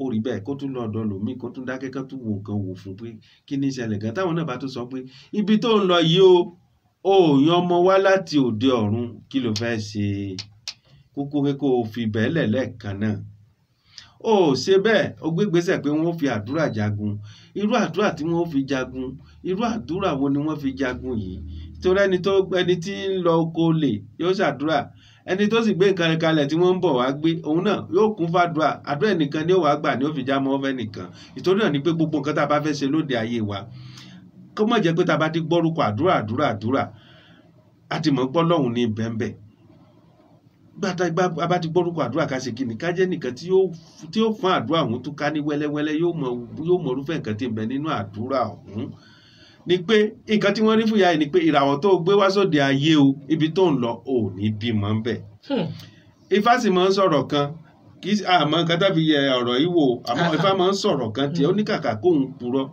ó rí bẹ́ẹ̀, kó tún lọ ọ̀dọ̀ lòmíì, kó tún dákẹ́, kó tún wo nǹkan wò fún pé kí ni ìṣẹ̀lẹ̀ gan. Táwọn náà bá tún sọ pé ibi tó ń lọ yìí o, ò yan ọmọ wá láti òde ọ̀run, kí ló fẹ́ ṣe? Kúkú pé kó o fi bẹ́ẹ̀lẹ̀ lẹ́ẹ̀kan náà. Ó ṣe bẹ́ẹ̀, ó gbé ìgbésẹ̀ pé wọ́n fi àdúrà jagun. Irú àdúrà tí wọ́n fi jagun, irú àdúrà wo ni wọ́n fi jagun yìí? Torí ẹni tí ń lọ oko lè yóò ṣàdúrà, ẹni tó sì gbé nǹkan kalẹ̀ tí wọ́n ń bọ̀ wá gbé, òun náà yóò kún fàdúrà. Àdúrà ẹnìkan ni ó wàá gbà ní ó fi já mọ́ ọ́fẹ́ nìkan. Ìtorí náà ni pé gbogbo nǹkan tá a bá fẹ́ ṣe lóde ayé wa, kó má jẹ́ pé tá a bá ti gbọ́rúkọ àdúrà àdúrà àdúrà, a ti mọ̀ pé Ọlọ́run ní bẹ́ńbẹ́. Gbàtà a bá ti gbọ́rúkọ àdúrà, ká ṣe kí ni, ká jẹ́ nìkan tí ó fún àdúrà ọ̀hún tó ká ní wẹ́lẹ́wẹ́lẹ́, yóò mọ irúfẹ́ nǹkan tí ń bẹ nínú àdúrà ọ̀hún. Ni pé nǹkan tí wọ́n rí fún ìyá yìí ni pé ìràwọ̀ tó gbé wá sóde ayé o, ibi tó ń lọ ò ní bímọ ń bẹ̀. Ifá sì máa ń sọ̀rọ̀ kan, Kì í àmọ́ nǹkan tá fi yẹ ọ̀rọ̀ yìí wò, àmọ́ Ifá máa ń sọ̀rọ̀ kan tiẹ̀, ó ní kàkà kóun purọ́,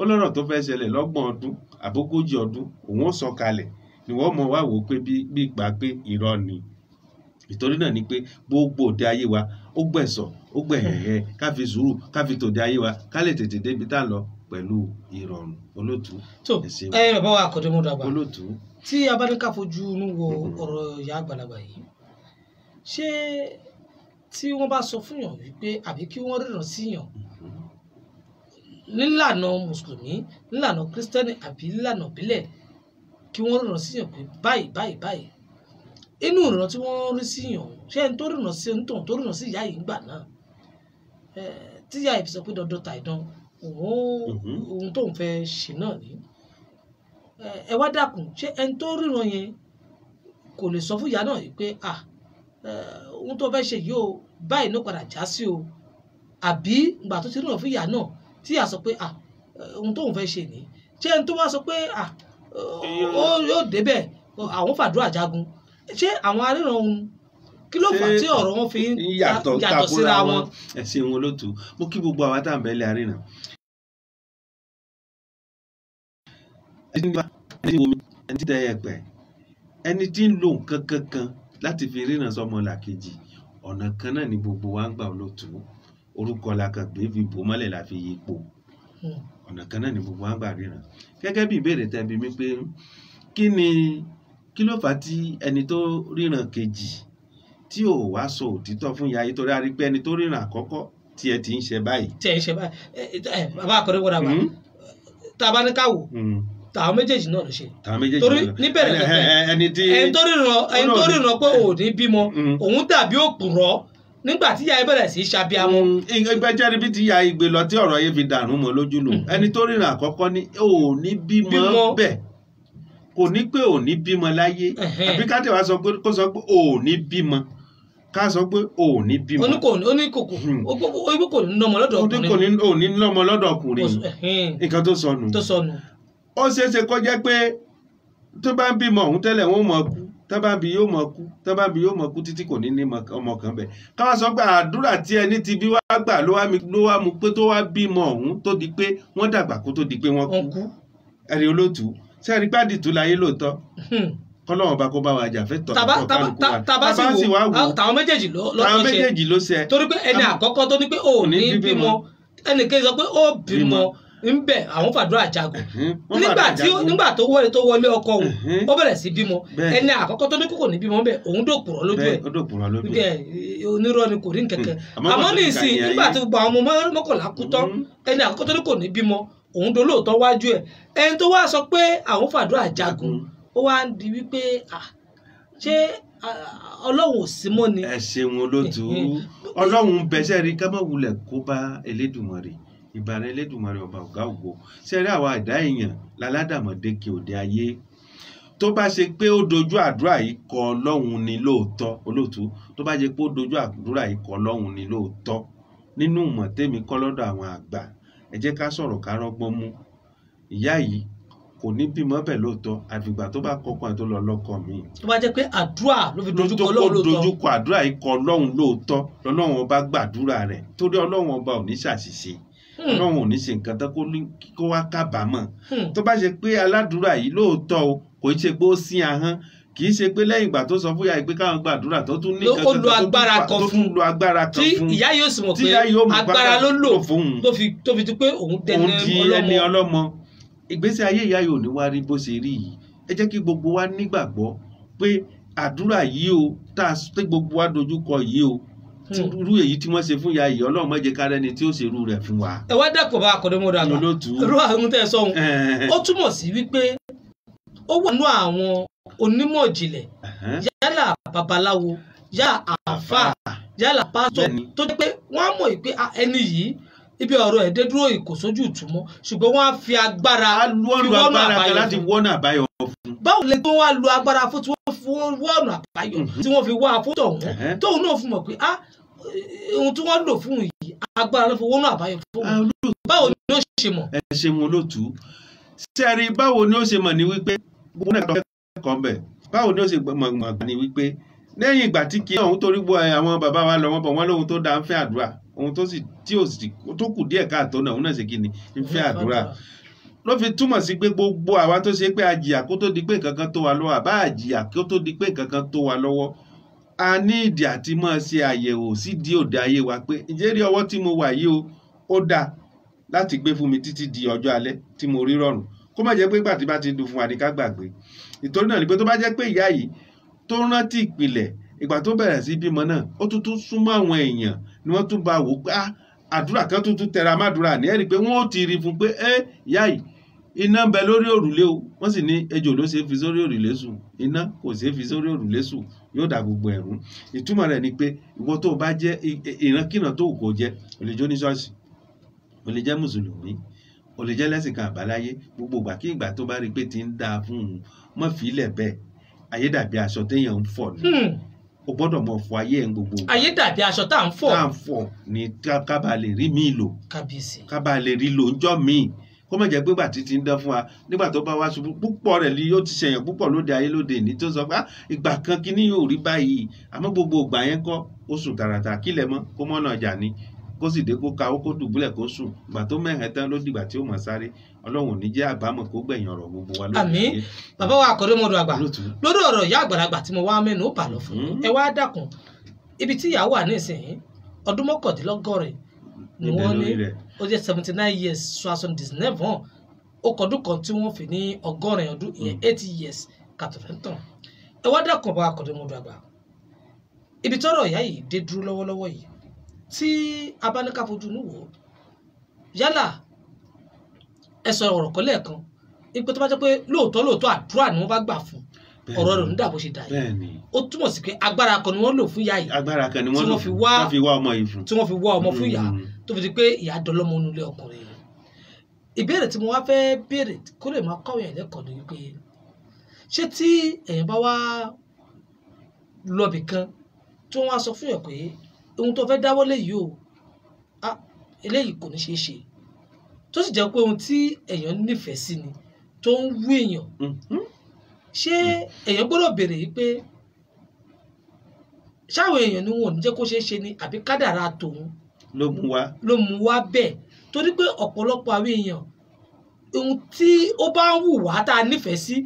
ó lọ́rọ̀ tó fẹ́ ṣẹlẹ̀ lọ́gbọ̀n ọdún àbógójì ọdún òun ó sọ kalẹ̀ ni wọ́n mọ̀ wá wò ó pé bí ìgbà pé irọ́ ni. Ìtorí náà ni pé gbogbo òde ayé wa ó gbẹ̀sọ̀, ó gbẹ̀hẹ̀hẹ̀, ká fi sùúrù, ká fi tòde ayé wa, ká lè tètè débi tá a lọ pẹ̀lú ìrọ̀rùn. Olótú. Tó ẹ bàbá wa Àkàndé Mọ́dàgbà, olótú, tí a bá ní ká fojú inú wo ọ̀rọ̀ ìyá àgbàlagbà yìí, ṣé tí wọ́n bá sọ fún yàn wípé àbí kí wọ́n ríran sí yàn nílànà mùsùlùmí, nílànà kírísítẹ́nì àbí nílànà ìbílẹ̀, kí wọ́n ríran sí yàn pé báyìí báyìí báyìí, inú ìran tí wọ́n rí sí yàn, ṣé ẹni tó ríran sí onítọ̀hún tó ríran sí ìyá yìí ńgbà náà, tí ìyá yìí fi sọ pé dandan tàìdán òun tóun fẹ́ ṣe náà ní, ẹ wá dákun, ṣé ẹni tó ríran yẹn kò lè sọ fún ìyá náà yìí pé ohun tó fẹ́ ṣe yìí o, báyìí ló padà já sí o, àbí ìgbà tó ti ríran fún ìyá náà tí ìyá sọ pé ohun tóun fẹ́ ṣe ní, ṣé ẹni tó wá sọ pé ó yóò débẹ̀ àwọn fàdúrà jagun, ṣé àwọn aríran ohun kí ló fà tí ọ̀rọ̀ wọn fi ń yàtọ̀ síra wọn? Ẹ ṣeun olótú, mo kí gbogbo àwa tá à ń bẹ́lẹ̀ aríran. Ẹni tí ń omi, ẹni tí ń tẹ ẹ̀pẹ̀, ẹni tí ń lo nǹkan kankan láti fi ríran sọmọ làkejì, ọ̀nà kan náà ni gbogbo wa ń gbà olótú. Orúkọ la kàn gbé fi bò mọ́lẹ̀ la fi yípo. Ọ̀nà kan náà ni gbogbo wa ń gbà ríran. Gẹ́gẹ́ bí ìbéèrè tẹ́ bi mí pé kí ló fà á tí ẹni tó ríran kejì tí ò wá sọ òtítọ́ fún ìyá yìí, torí a rí pé ẹni tó ríran àkọ́kọ́ tí ẹ ti ń ṣe báyìí. Tí ẹ ń ṣe báyìí, bàbá Àkàndé Mọ́dàgbà, tá a bá ní ká wò, tàwọn méjèèjì náà ló ṣe. Torí níbẹ̀rẹ̀ pẹ̀pẹ̀ ẹni tó ríran pé ò ní bímọ, òun dàbí òpùrọ́ nígbà tí ìyá yìí bẹ̀rẹ̀ sí í ṣàbíamọ. Ìgbẹ́jẹ́ níbi tí ìyá ìgbé lọ tí ọ̀rọ̀ yìí fi dàrú mọ́ lójú nù. Ẹni tó ríran àkọ́kọ́ ní ò ní bímọ bẹ́ẹ̀, kò ní pé ò ní bímọ láyé, àbí ká tẹ̀ wá sọ pé kó sọ pé ò ní bímọ, ká sọ pé ò ní bímọ. Ó ní kò ní lọ́mọ lọ́dọ̀ ọkùnrin. Ò ní lọ́mọ lọ́dọ̀ ọkùnrin, nǹkan tó sọnù. Ó ṣeé ṣe kó jẹ́ pé tó bá ń bímọ òun tẹ́lẹ̀ wọ́n mọ̀ kú, tó bá ń bí yóò mọ̀ kú, tó bá ń bí yóò mọ̀ kú títí kò ní ní ọmọ kan bẹ̀. Ká wá sọ pé àdúrà tí ẹni ti bí wá gbà ló wá mú pé tó wá bímọ òun tó di pé wọ́n dàgbà kó tó di pé wọ́n kú. Ẹ̀rí olótú, ṣé ẹni pàdé tó láyé lóòótọ́? Kọ́lọ́wọ́n bá kó bá wa jà fẹ́ tọ̀ kálukú wa. Tàbá sì wò táwọn méjèèjì ló ṣe. Torí pé ẹni àkọ́kọ́ tó ní pé ò ní bímọ, ẹnì kejì sọ pé ó bímọ nbẹ, àwọn fàdúrà jagun. Nígbà tó wọlé ọkọ òun ó bẹ̀rẹ̀ sí bímọ. Ẹni àkọ́kọ́ tó ní kókò ní bímọ nbẹ, òun dòpùrọ́ lójú ẹ̀, onírọ́ ni kò rí nkẹ̀kẹ́. Àmọ́ ní ìsìn nígbà tí gbogbo àwọn ọmọ mọ́kànlá kú tán, ẹni àkọ́kọ́ tó ní kò ní bímọ òun dolóòótọ́ wájú ẹ̀. Ẹni tó wá sọ pé àwọn fàdúrà jagun, ó wá ń di wípé ṣé Ọlọ́run ò sí mọ́ ni. Ẹ ṣeun olótú, Ọlọ́run bẹ́sẹ̀ rí ká má wulẹ̀ kó bá Elédùmarè, ìbàrẹ̀ Elédùmarè ọba ọ̀gá ògo. Ṣe rí àwa ẹ̀dá èèyàn láládàmọ̀dé kí òde ayé. Tó bá ṣe pé ó dojú àdúrà yìí kọ Ọlọ́run ni lóòótọ́, olóòtú, tó bá ṣe pé ó dojú àdúrà yìí kọ Ọlọ́run ni lóòótọ́, nínú ìmọ̀ tèmi kọ́ lọ́dọ̀ àwọn àgbà, ẹ jẹ́ ká sọ̀rọ̀ ká rọ́gbọ́n mú. Ìyá yìí kò ní bímọ bẹ́ẹ̀ lóòótọ́, àfìgbà tó bá kọ́kọ́ ẹ̀ tó lọ lọ́kọ mi. Tó bá jẹ́ pé àdúrà ló fi dojúkọ Ọlọ́run lóòótọ́. Dojúkọ àdúrà yìí kọ Ọlọ́run lóòótọ́, lọ́lọ́run ọba gbàdúrà rẹ̀, torí Ọlọ́run ọba ò ní ṣàṣìṣe. Ọlọ́run ò ní ṣe nǹkan tán kó wá kábàámọ̀. Tó bá ṣe pé aládùúrà yìí lóòótọ́ o, kò í ṣe pé ó sín ahọ́n, kì í ṣe pé lẹ́yìn ìgbà tó sọ fún ìyá yìí pé káwọn gbàdúrà tó tún ní nǹkan kan tó tún lo agbára kan fún, tí ìyá yóò sì mọ̀ pé agbára ló lò tó fi di pé òun dẹni ọlọ́mọ. Ìgbésí ayé ìyá yìí ò ní wá rí bó ṣe rí yìí. Ẹ jẹ́ kí gbogbo wa nígbàgbọ́ pé àdúrà yìí o, tá a gbogbo wa dojúkọ yìí o, irú èyí tí wọ́n ṣe fún ìyá yìí, Ọlọ́run má jẹ́ ká rẹ́ni tí ó ṣe irú rẹ̀ fún wa. Ẹ wá dàpọ̀ bá Àkàndé Mọ́dàgbà, irú àwọn tẹ́ ẹ sọ ohun ó túmọ̀ sí wípé ó wà nínú àwọn onímọ̀ ìjìnlẹ̀, yálà babaláwo, yálà àáfàá, yálà pásítọ̀, tó jẹ́ pé wọ́n á mọ̀ pé ẹni yìí ibi ọ̀rọ̀ ẹ̀ dé dúró kò sójú ìtumọ̀, ṣùgbọ́n wọ́n á fi agbára fi wọ́nà àbáyọ láti wọ́nà àbáyọ fún. Báwo lè tó wá lo agbára fún tí wọ́n fi wọ́nà àbáyọ tí wọ́n fi wá fún tọ̀hún, tóun náà fún mọ̀ pé ohun tí wọ́n lò fún yìí agbára ló fi wọ́nà àbáyọ fún un. Báwo ni ó ṣe mọ̀? Ẹ ṣeun olótú. Sẹ́ẹ̀rí báwo ni ó ṣe mọ̀ ní wípé gbogbo náà kọ́ bẹ̀. Báwo ni ó ṣe mọ̀ ní wípé Lẹ́yìn ìgbà tí kí ọ̀hún torí gbọ́ àwọn bàbá wa lọ wọ́n bọ̀ wọ́n lóhun tó dáa ń fẹ́ àdúrà, ohun tó sì tí ò sì tó kù díẹ̀ káàtó náà òun náà ṣe kí ni ń fẹ́ àdúrà. Ló fi túmọ̀ sí pé gbogbo àwa tó ṣe pé a jìyà kó tó di pé nǹkan kan tó wa lọ́wọ́, àbá a jìyà kó tó di pé nǹkan kan tó wa lọ́wọ́, a ní ìdí àti máa ṣe àyẹ̀wò sídìí òde ayé wa pé ǹjẹ́ rí ọwọ́ tí mo wà yìí o, ó dáa láti gbé fún mi títí di ọjọ́ alẹ́ tí mo rí rọrùn, kó má jẹ́ pé ìgbà tí bá ti dùn fún wa ní ká gbàgbé. Ìtorí náà ni pé tó bá jẹ́ pé ìyá yìí tó rántí ìpìlẹ̀ ìgbà tó bẹ̀rẹ̀ sí bímọ náà, ó tún tún súnmọ́ àwọn èèyàn ni wọ́n tún bá wò pé àdúrà kan tún tún tẹra mádùúrà ní, ẹ̀rí pé wọ́n ó ti rí fún pé ẹ ìyá yìí iná ń bẹ lórí òrùlé o, wọ́n sì ní ejò ló ṣe é fi sórí òrùlé sùn, iná kò ṣe é fi sórí òrùlé sùn, yóò dà gbogbo ẹ̀rú. Ìtumọ̀ rẹ̀ ni pé ìwọ tó bá jẹ́ ìrankíran tó kò jẹ́, o lè jó ní ṣọ́ọ̀ṣì, o lè jẹ́ mùsùlùmí, o lè jẹ́ lẹ́sìn kan àbáláyé, gbogbo ìgbà kí ìgbà tó bá rí i pé ti ń dáa fún un, mọ́ fi ilẹ̀ bẹ́ẹ̀. Ayé dàbí aṣọ téèyàn ń fọ̀ ni, o gbọ́dọ̀ mọ̀ fọ ayé ẹ̀ ń gbogbo. Ayé dàbí aṣọ tá à ń fọ̀. Tá à ń fọ̀ ni ká bá lè rí míì lò. Kábíyèsí. Ká bá lè rí lò ńjọ́ míì. Kó má jẹ́ pé ìgbà títí ń dán fún wa nígbà tó bá wá ṣubú púpọ̀ rẹ̀ ni yóò ti ṣẹ̀yàn púpọ̀ lóde ayé lóde ìní tó sọ pé ìgbà kan kíní yóò rí báyìí, àmọ́ gbogbo ìgbà yẹn kọ́ ó sùn tààràtà kílẹ̀ mọ́ kó mọ́nà ọjà ni, kó sì dé kó ka ó kó dùbúlẹ̀ kó sùn, ìgbà tó mẹ́hẹ̀ tán ló dìgbà tí ó mọ̀ sáré. Ọlọ́run ò ní jẹ́ àbámọ̀ kó gbẹ̀yìn ọ̀rọ̀ gbogbo wa lóde Àmín. ayé. Bàbá wa Àkọ́démọdò àgbà, Olóòtú. lórí ọ̀rọ̀ ìyá àgbàlagbà tí mo wá mẹ́nu ó bà lọ fún yín, ẹ wá dákun ibi tí ìyá wà nísìnyí ọdún 89 ni Níbẹ̀ wọ́n ní lórí rẹ̀. ó jẹ́ 79 years 79 ans, ó kọdún kan tí wọ́n fi ní 80 ọdún, ìyẹn 80 years kàtọ́fẹ́ntàn. Ẹ wá dákun bàbá Àkọ́démọdò àgbà, ibi tọ́rọ̀ ìyá yìí dé dúró lọ́wọ́lọ́wọ́ yìí tí a bá ní ká fojú inú wò ó, yálà ẹ sọ ọ̀rọ̀ kan lẹ́ẹ̀kan ipò tó bá jẹ́ pé lóòótọ́ lóòótọ́ àdúrà ni wọ́n bá gbà fún, ọ̀rọ̀ rẹ̀ ò ní dà bó ṣe dà yìí. Bẹ́ẹ̀ni. Ó túmọ̀ sí pé agbára kan ni wọ́n lò fún ìyá yìí. Agbára kan ni wọ́n tí lò wọ́n fi fún, wá wọ́n fi wá ọmọ yìí fún. Tí wọ́n fi wá ọmọ fún ìyá tó fi di pé ìyá dọlọ́mọ nulẹ̀ ọkùnrin yìí. Ìbéèrè tí mo wá fẹ́ béèrè kó lè máa kọ́ èèyàn lẹ́kọ̀ọ́ ni wípé ṣé tí èèyàn bá wá lọ́bì kan tí wọ́n wá sọ fún yàn pé ohun tó fẹ́ dáwọ́lé yìí o, eléyìí kò ní ṣeé ṣe, tó sì jẹ́ pé ohun tí èèyàn nífẹ̀ẹ́ sí ni tó ń wú èèyàn, ṣé èèyàn gbọ́dọ̀ béèrè yìí pé ṣáwọn èèyàn ni wọn ò ní jẹ́ kó ṣeé ṣe ni àbí kádàrá tòun ló mú wá ló mú wá bẹ́ẹ̀? Torí pé ọ̀pọ̀lọpọ̀ àwọn èèyàn ohun tí ó bá ń wù wá tá a nífẹ̀ẹ́ sí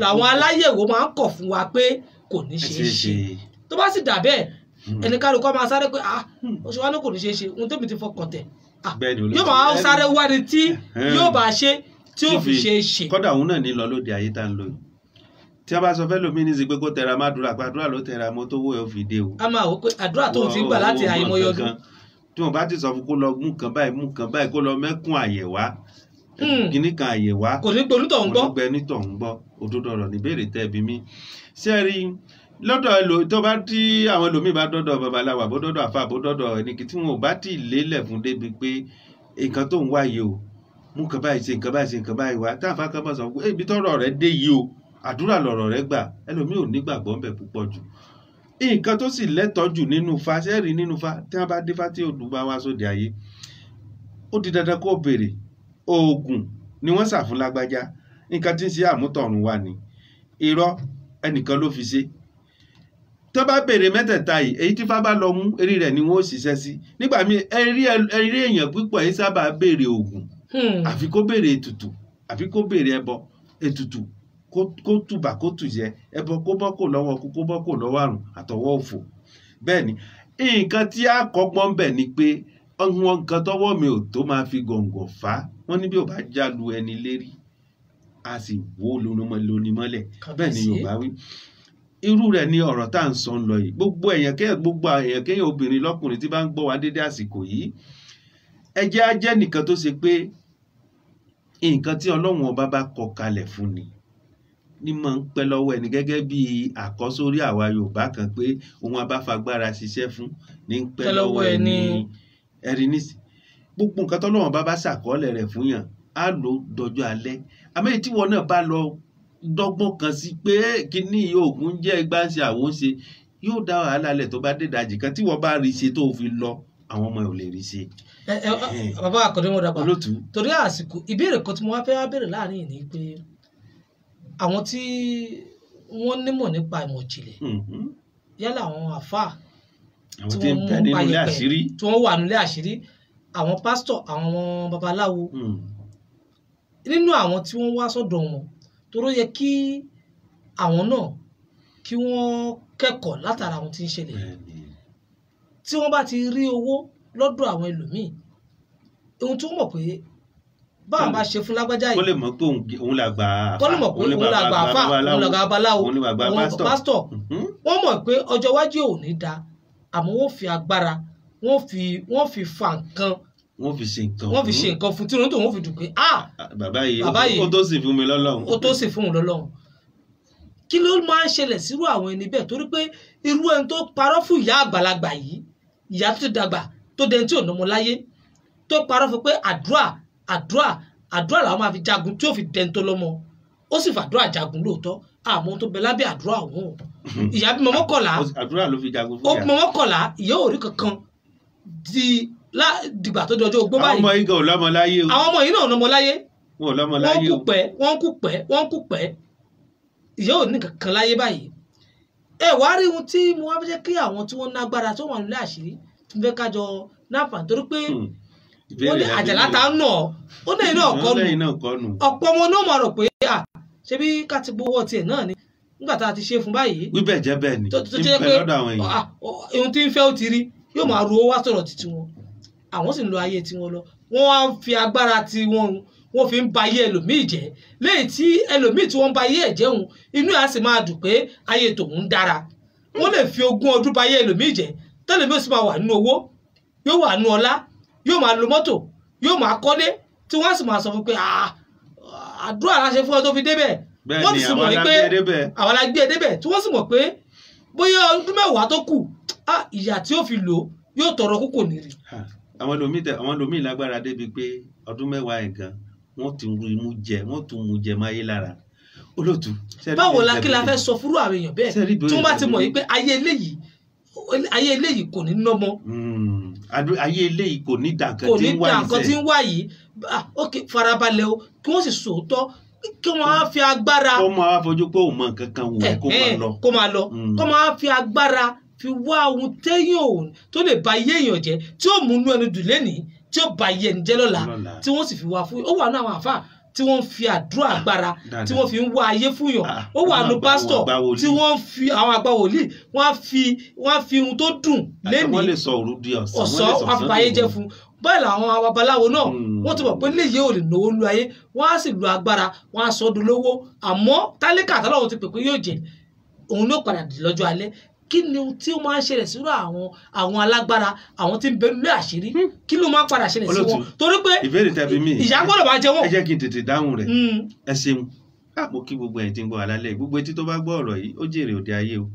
làwọn aláyẹ̀wò máa ń kọ̀ fún wa pé kò ní ṣeé ṣe. Tó bá sì dà bẹ́ẹ̀, ẹni kálukú máa sáré pé ó ṣe wá ní kò ní ṣeé ṣe, ohun tẹ́mi ti fọkàn tẹ̀ yóò máa sáré wá ni tí yóò bá ṣe tí ó fi ṣeé ṣe. Kódà òun náà ní lọ lóde ayé tá ń lò yìí, tí a bá sọ fẹ́ lómi ní sí pé kó tẹra má dúrà, pé àdúrà ló tẹra mọ́ tó wó ẹ fi dé o. A máa wò pé àdúrà tó ti gbà láti àìmọye ọdún. Tí wọn bá ti sọ fún kó lọ mú kan báyìí mú kan báyìí, kó lọ mẹ́kún àyẹ̀wá kíní kan àyẹ̀wá, kò ní gbọ́ onítọ̀hún gbọ́. Kò ní gbọ́ onítọ̀hún gbọ́. Òdodo ọ̀rọ̀ níbèrè tẹ́ bí mi. Ṣé ẹ rí lọ́dọ̀ ẹlò tó bá tí àwọn ẹlòmíì bá dọ́dọ̀ babaláwo àbó dọ́dọ̀ àfa àbó dọ́dọ̀ ẹnìkí tí wọn ò bá tì lélẹ̀ fún débi pé nǹkan tó ń wá yìí o, mú kan báyìí ṣe nǹkan báyìí ṣe nǹkan báyìí wá, tá àfa kan bá sọ pé ibi tọ́rọ̀ rẹ dé yìí o, àdúrà lọ̀rọ̀ rẹ gbà, ẹlòmíì ò nígbàgbọ́ ńbẹ̀ púpọ̀ jù. Nǹkan tó sì lẹ́tọ̀ọ́ jù nínú fa sẹ́ẹ̀rì nínú fa tí wọ́n bá dé fa tí odù bá wá sóde ayé, ó di dandan kó béèrè oògùn ni wọ́n sà fún lágbájá, nǹkan tí ń ṣe àmútọ̀run wa ni, irọ́ ẹnìkan ló fi ṣe. Tó bá béèrè mẹ́tẹ̀ẹ̀ta yìí, èyí tí fá bá lọ mú eré rẹ̀ ni wọ́n ó ṣiṣẹ́ sí. Nígbà míì eré èèyàn púpọ̀ yìí sábà béèrè oògùn, àfi kó béèrè ètùtù, àfi kó béèrè ẹbọ, ètùtù kó tùbà kó tùjẹ, ẹbọ kó bọ́ kò lọ́wọ́ kú, kó bọ́ kò lọ́wọ́ àrùn àtọwọ́ òfò. Bẹ́ẹ̀ ni nǹkan tí a kọ́gbọ́n bẹ̀ ni pé ọ̀hún nǹkan tọ́wọ́ mi ò tó máa fi gọ̀ǹgọ̀ fà á, wọ́n ní bí ò bá jálu ẹni lérí a sì wó lóní mọ́lẹ̀. Bẹ́ẹ̀ ni Yorùbá wí. Irú rẹ̀ ni ọ̀rọ̀ tá à ń sọ ń lọ yìí. Gbogbo èèyàn kéèyàn, gbogbo èèyàn kéèyàn, obìnrin lọ́kùnrin tí bá ń gbọ́ wa dédé àsìkò yìí, ẹ jẹ́ á jẹ́ nìkan tó ṣe pé nǹkan tí Ọlọ́run ọba bá kọ kalẹ̀ fún ni ní máa ń pẹ́ lọ́wọ́ ẹni, gẹ́gẹ́ bí àkọ́sórí àwa Yorùbá kan pé òun abáfagbára ṣiṣẹ́ fún ní ń pẹ́ lọ́wọ́ ẹni. Ẹ̀rí nísì gbogbo nǹkan tọ́lọ́run bá bá ṣàkọọ́lẹ̀ rẹ̀ fún yàn á lò dọjọ́ alẹ́. Àmọ́ èyí tí wọn náà bá lọ dọ́gbọ́n kan sí pé kíní oògùn jẹ́ igbá ń ṣe àwọn ń ṣe, yóò dá wàhálà lẹ̀ tó bá dé ìdajì kan tí wọ́n bá rí ṣe tó fi lọ, àwọn ọmọ ò lè rí ṣe. Bàbá Àkọ́démọdò àgbà, torí àsìkò, ìbéèrè kan tí mo wá fẹ́ wá béèrè láàrin yìí ni pé àwọn tí wọ́n nímọ̀ nípa ìmọ̀ ìjìnlẹ̀ Yálà àwọn àfáà àwọn tí ń bẹ nínú ilé àṣírí, tí wọ́n wà nílé àṣírí, àwọn pásítọ̀, àwọn babaláwo, nínú àwọn tí wọ́n wá sọ́dọ̀ wọn, toró yẹ kí àwọn náà kí wọ́n kẹ́kọ̀ọ́ látara àwọn tí ń ṣẹlẹ̀. Tí wọ́n bá ti rí owó lọ́dọ̀ àwọn ẹlòmíì, ohun tí wọ́n mọ̀ pé báwọn bá ṣe fún lágbájá yìí, kó lè mọ̀ pé òun làgbà àfà, kó lè mọ̀ pé òun làgbà àfà, òun làgbà babaláwo, òun làgbà pásítọ̀. Wọ́n mọ̀ pé ọjọ́ iwájú ò ní da, àmọ́ wọ́n fi agbára, wọ́n fi fa nǹkan, wọ́n fi ṣe nǹkan, wọ́n fi ṣe nǹkan fún tí wọ́n fi dùn pé ah, bàbá yìí ó tó sì fún mi lọ́lọ́run, ó tó sì fún òun lọ́lọ́run. Kí ló máa ń ṣẹlẹ̀ sírú àwọn ẹni bẹ́ẹ̀? Torí pé irú ẹni tó parọ́ fún ìyá àgbàlagbà yìí, ìyá tó ti dàgbà tó dẹni tí ò nọmọ láyé, tó parọ́ fún pé àdúrà àdúrà àdúrà làwọn máa fi jagun tí ó fi dẹni tó lọ́mọ, ó sì fàdúrà jagun lóòótọ́, àmọ́ ohun tó bẹ lábẹ́ àdúrà òun o. Ìyá bímọ mọ́kànlá, àdúrà ló fi jagun fún ó ìyá, bímọ mọ́kànlá, ìyá ò rí kankan dìgbà tó di ọjọ́ ogbó báyìí. Àwọn ọmọ yìí gan ò lọ́mọ láyé o. Àwọn ọmọ yìí náà ò lọ́mọ láyé, wọn ò lọ́mọ láyé o. Wọ́n kú pẹ́, wọ́n kú pẹ́, wọ́n kú pẹ́, ìyá ò ní kankan láyé báyìí. Ẹ wá rí ohun tí mo wá fẹ́ jẹ́ kí àwọn tí wọ́n nágbára tó wà nílé àṣírí tí mo fẹ́ kájọ náfààní, torí pé wọ́n ní àjàlá ta ń nà ọ́, ó ní iná ọ̀kọ́ nù. Ọ̀pọ̀ wọn náà máa rò pé à ṣé bí ká ti gbowó tiẹ̀ náà ni nígbà tá a ti ṣe fún báyìí. Wíbẹ̀ jẹ́ bẹ́ẹ̀ ni, tó jẹ́ pé ohun tí ń fẹ́ ó ti rí, yóò máa ru owó wá sọ̀rọ̀ títí wọn, àwọn sì ń lo ayé tiwọn lọ. Wọ́n wá ń fi agbára tiwọn, wọ́n fi ń ba ayé ẹlòmíì jẹ́, léyìí tí ẹlòmíì tí wọ́n ń ba ayé ẹ̀ jẹ́ òun, inú ẹ̀ á sì máa dùn pé ayé tòun ń dára. Wọ́n lè fi 20 ọdún ba ayé ẹlòmíì jẹ́, tẹ́lẹ̀mí ó sì máa wà nínú owó, yóò wà nínú ọlá, yóò máa lo mọ́tò, yóò máa kọ́lé, tí wọ́n sì máa sọ fún pé àdúrà la ṣe fún ọ tó fi débẹ̀. Wọ́n sì mọ̀ pé àwọn la gbé e débẹ̀, tí wọ́n sì mọ̀ pé bóyá ọdún 10 tó kù, ìyà tí ó fi lò yóò tọrọ kókò nírì. Àwọn ẹlòmíì lágbára débi pé ọdún 10 ẹ̀ gan wọ́n ti ru imú jẹ, wọ́n tún mú jẹ máyé lára. Olóòtú, báwo la kí la fẹ́ sọ fúrú àwọn èèyàn bẹ́ẹ̀ tí wọ́n bá ti mọ̀ yìí pé ayé eléyìí kò ní nọ́mọ, ayé eléyìí kò ní dà nǹkan tí ń wá yìí, ok farabalẹ̀ o, kí wọ́n sì sòótọ́, kí wọ́n á fi agbára, kó máa fojú pé òun mọ nǹkan kan wò, kó máa lọ, kó máa lọ, kó máa fi agbára fi wá ohun téèyàn òun tó lè ba ayé èèyàn jẹ́, tí ó mú inú ẹni dùn lénìí, tí ó ba ayé ẹni jẹ́ lọ́la, tí wọ́n sì fi wá fún. Ó wà ní àwọn àfáà tí wọ́n fi àdúrà agbára tí wọ́n fi ń wá ayé fún yàn. Ó wà ní pásítọ̀ tí wọ́n fi àwọn àgbà wòlíì, wọ́n fi ohun tó dùn lénìí, wọ́n lè sọ òru di ọ̀sán, wọ́n fi ba ayé jẹ́ fún. Bẹ́ẹ̀ làwọn babaláwo náà, wọ́n ti mọ̀ pé léyìí ò lè náwó lu ayé, wọ́n á sì lu agbára, wọ́n á sọ ọ́ dolówó. Àmọ́ tálíkà tọ́lọ́run ti pè pé yóò jẹ, òun ló padà dì lọ́jọ́ alẹ́. Kí ni tí ó máa ń ṣẹlẹ̀ sírú àwọn alágbára, àwọn tí ń bẹ nílé àṣírí, kí ló máa ń padà ṣẹlẹ̀ sí wọn? Torí pé ìyà gbọ́dọ̀ máa jẹ wọ́n. Ẹ jẹ́ kí n tètè dáhùn rẹ̀. Ẹ ṣeun, mo kí gbogbo ẹ̀yin tí ń gbọ́ wa lálẹ́. Gbogbo etí tó bá gbọ́ ọ̀rọ̀ yìí, ó jèrè òde ayé o.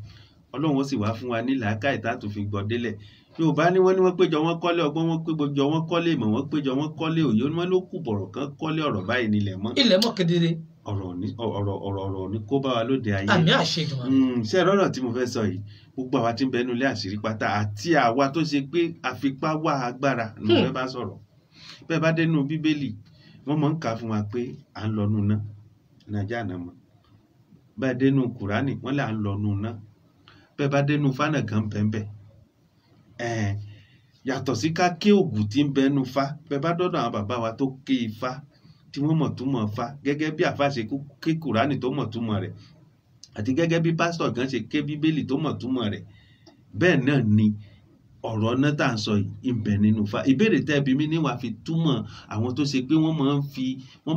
Ọlọ́run ó sì wá fún wa ní làákàyè tá a tún fi gbọ́ délẹ̀. Yorùbá ní wọ́n ní wọ́n péjọ wọ́n kọ́lé ọgbọ́n, wọ́n péjọ wọ́n kọ́lé ìmọ̀, wọ́n péjọ wọ́n kọ́lé òye, wọ́n ló kù bọ̀rọ̀ kan kọ́lé ọ̀rọ̀ báyìí nílẹ̀ mọ́. Ilẹ̀ mọ́ kedere. Ọ̀rọ̀ ní kó bá wa lóde ayé. Àmì àṣẹ Èdùmàrè. Ṣé ọ̀rọ̀ tí mo fẹ́ sọ yìí, gbogbo àwa tí ń bẹ nínú ilé àṣírí pátá àti àwa tó ṣe pé àfipá wá agbára ni mo fẹ́ bá sọ̀rọ̀. Bẹ́ẹ̀ bá dénú Bíbélì, wọ́n máa ń kà fún wa pé à ń lọ nú iná, Nàìjíríà náà mọ̀. Bẹ́ẹ̀ dénú Kùránì, wọ́n lè à ń lọ nú iná. Bẹ́ẹ̀ bá dénú fánà gan bẹ́ẹ̀ yàtọ̀ sí ká ké ògùn tí ń bẹnu fa. Bẹ́ẹ̀ bá dọ́dọ̀ àwọn bàbá wa tó ké ifá tí wọ́n mọ̀ túmọ̀ fa, gẹ́gẹ́ bí àfa ṣe ké Kùránì tó mọ̀ túmọ̀ rẹ̀, àti gẹ́gẹ́ bí pásítọ̀ gan ṣe ké Bíbélì tó mọ̀ túmọ̀ rẹ̀, bẹ́ẹ̀ náà ni ọ̀rọ̀ náà tá à ń sọ yìí ń bẹ nínú fa. Ìbéèrè tẹ́ bí mi ní wàá fi túmọ̀ àwọn tó ṣe pé wọ́n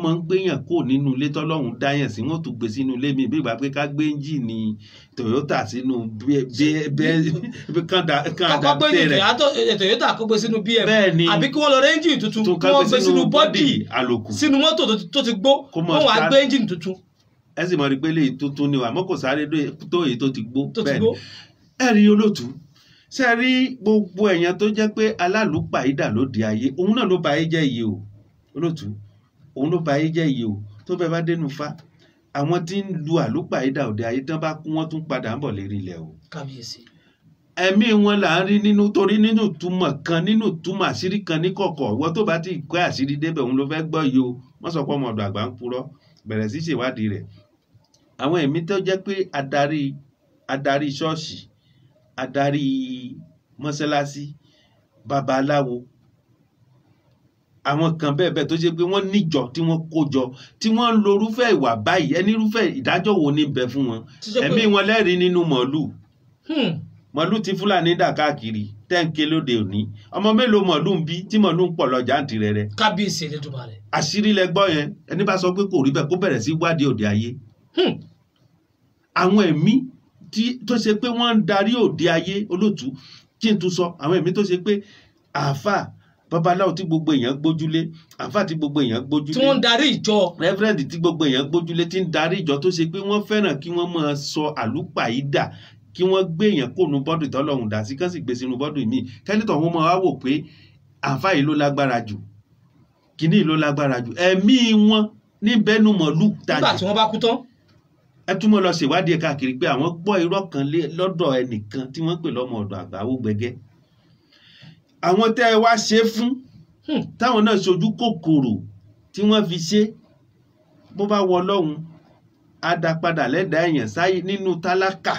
máa ń gbéyàn kó nínú ilé tọ́lọ́hún dáyàn sí, wọ́n tún gbé sínú ilé mi bí ìgbà pé ká gbé ẹ́ńjìnì Toyota sínú kán adapté rẹ̀. Toyota kó gbé sínú BM, àbí kí wọ́n lọ rẹ́ ẹ́ńjìnì tuntun kí wọ́n gbé sínú bọ́dì àlòkù, sínú mọ́tò tó ti gbó, wọ́n wàá gbé ẹ́ńjìnì tuntun. Ẹ sì mọ̀ rí pé léyìí tuntun ni àmọ́ kò sáré tó èyí tó ti gbó. Bẹ́ẹ̀ ni ẹ rí olóòtú, ṣe rí gbogbo èèyàn tó jẹ́ pé alálùpàídà lóde ayé, òun náà ló ba ayé jẹ́ iye o. Olóòtú, òun ló ba ayé jẹ́ iye o. Tó bẹ́ẹ̀ bá dénú fa, àwọn tí ń lu àlùpàídà òde ayé tán bá kú, wọ́n tún padà ń bọ̀ lérí ilẹ̀ o. Kábíyèsí. Ẹ̀mí wọn là ń rí nínú, torí nínú túmọ̀ kan, nínú túmọ̀ àṣírí kan ní kọ̀kọ̀. Ìwọ tó bá ti kọ́ àṣírí débẹ̀, òun ló fẹ́ gbọ́ yìí o. Wọ́n sọ pé ọmọ ọ̀dọ̀ àgbà ń purọ́, bẹ̀rẹ̀ sí ṣèwádìí rẹ̀. Àwọn ẹ̀mí tó jẹ́ pé adarí ṣọ́ọ̀ṣì, adarí mọ́sálásí, babaláwo, àwọn kan bẹ́ẹ̀ bẹ́ẹ̀ tó ṣe pé wọ́n níjọ tí wọ́n kó jọ tí wọ́n ń lo irúfẹ́ ìwà báyìí, ẹni irúfẹ́ ìdájọ́ wo ní bẹ fún wọn? Ẹ̀mí wọn lẹ́rìí nínú mọ̀lúù. Mọ̀lúù tí Fúlàní dà káàkiri tẹ́ǹké lóde òní, ọmọ mélòó mọ̀lúù ń bí tí mọ̀lúù ń pọ̀ lọ jàǹtìrẹrẹ. Kábíyèsí Elédùmarè. Àṣírí lẹ gbọ́ yẹn, ẹni bá sọ pé kò rí bẹ́ẹ̀ kó bẹ̀rẹ̀ sí wádìí òde ayé. Àwọn ẹ̀mí tó ṣe pé wọ́n ń darí òde ayé olótú, kí n tún sọ, àwọn ẹ̀mí tó ṣe pé àáfàá babaláwo tí gbogbo èèyàn gbójúlé, àáfàá tí gbogbo èèyàn gbójúlé, tí wọ́n ń darí ìjọ, rẹ́fúrẹ́ǹdì tí gbogbo èèyàn gbójúlé tí ń darí ìjọ, tó ṣe pé wọ́n fẹ́ràn kí wọ́n máa sọ àlùpàídà, kí wọ́n gbé èèyàn kó nu bọ́dù tọ́lọ́hùn dà sí, kán sì gbé sínú bọ́dù míì, kẹ́nìtàn wọn máa wá wò pé àáfàá yìí ló lágbára jù, kìíní ló lágbára jù, ẹ̀mí wọn ní bẹ́nu mọ̀lú nígbà tí wọ́n bá kú tán. Ẹ túmọ̀ lọ ṣèwádìí káàkiri pé àwọn gbọ́ irọ́ kan lọ́dọ̀ ẹnìkan tí wọ́n pè lọ́mọ ọ̀dọ̀ àgbà owó gbẹgẹ́. Àwọn tẹ́ ẹ wá ṣe fún, táwọn náà ṣojú kòkòrò tí wọ́n fi ṣe, bó bá wọ Ọlọ́run á dá padà lẹ́dàá èèyàn sáyé nínú tálákà,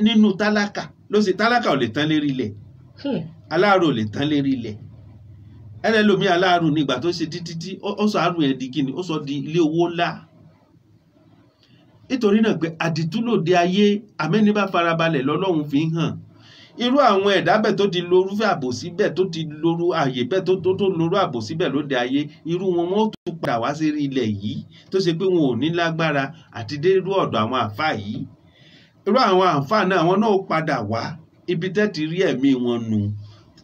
nínú tálákà ló ṣe, tálákà ò lè tán lérí ilẹ̀, aláàrò ò lè tán lérí ilẹ̀. Ẹlẹ́lòmí aláàrò nígbà tó ṣe títí tí ó sọ àrùn yẹn di kíni, ó sọ di ilé owó ńlá. Nítorí náà pé àdìtú lòde ayé, àmẹ́ni bá farabalẹ̀ lọ́lọ́run fi ń hàn. Irú àwọn ẹ̀dá bẹ́ẹ̀ tó ti lorúfẹ́ àbòsí bẹ́ẹ̀, tó ti lorú ààyè bẹ́ẹ̀, tó lorú àbòsí bẹ́ẹ̀ lóde ayé, irú wọn wọn ó tún padà wá sí ilẹ̀ yìí tó ṣe pé wọn ò ní lágbára àti dé irú ọ̀dọ̀ àwọn àáfàá yìí. Irú àwọn àáfàá náà, àwọn náà ó padà wá ibi tẹ́ ti rí ẹ̀mí wọn nù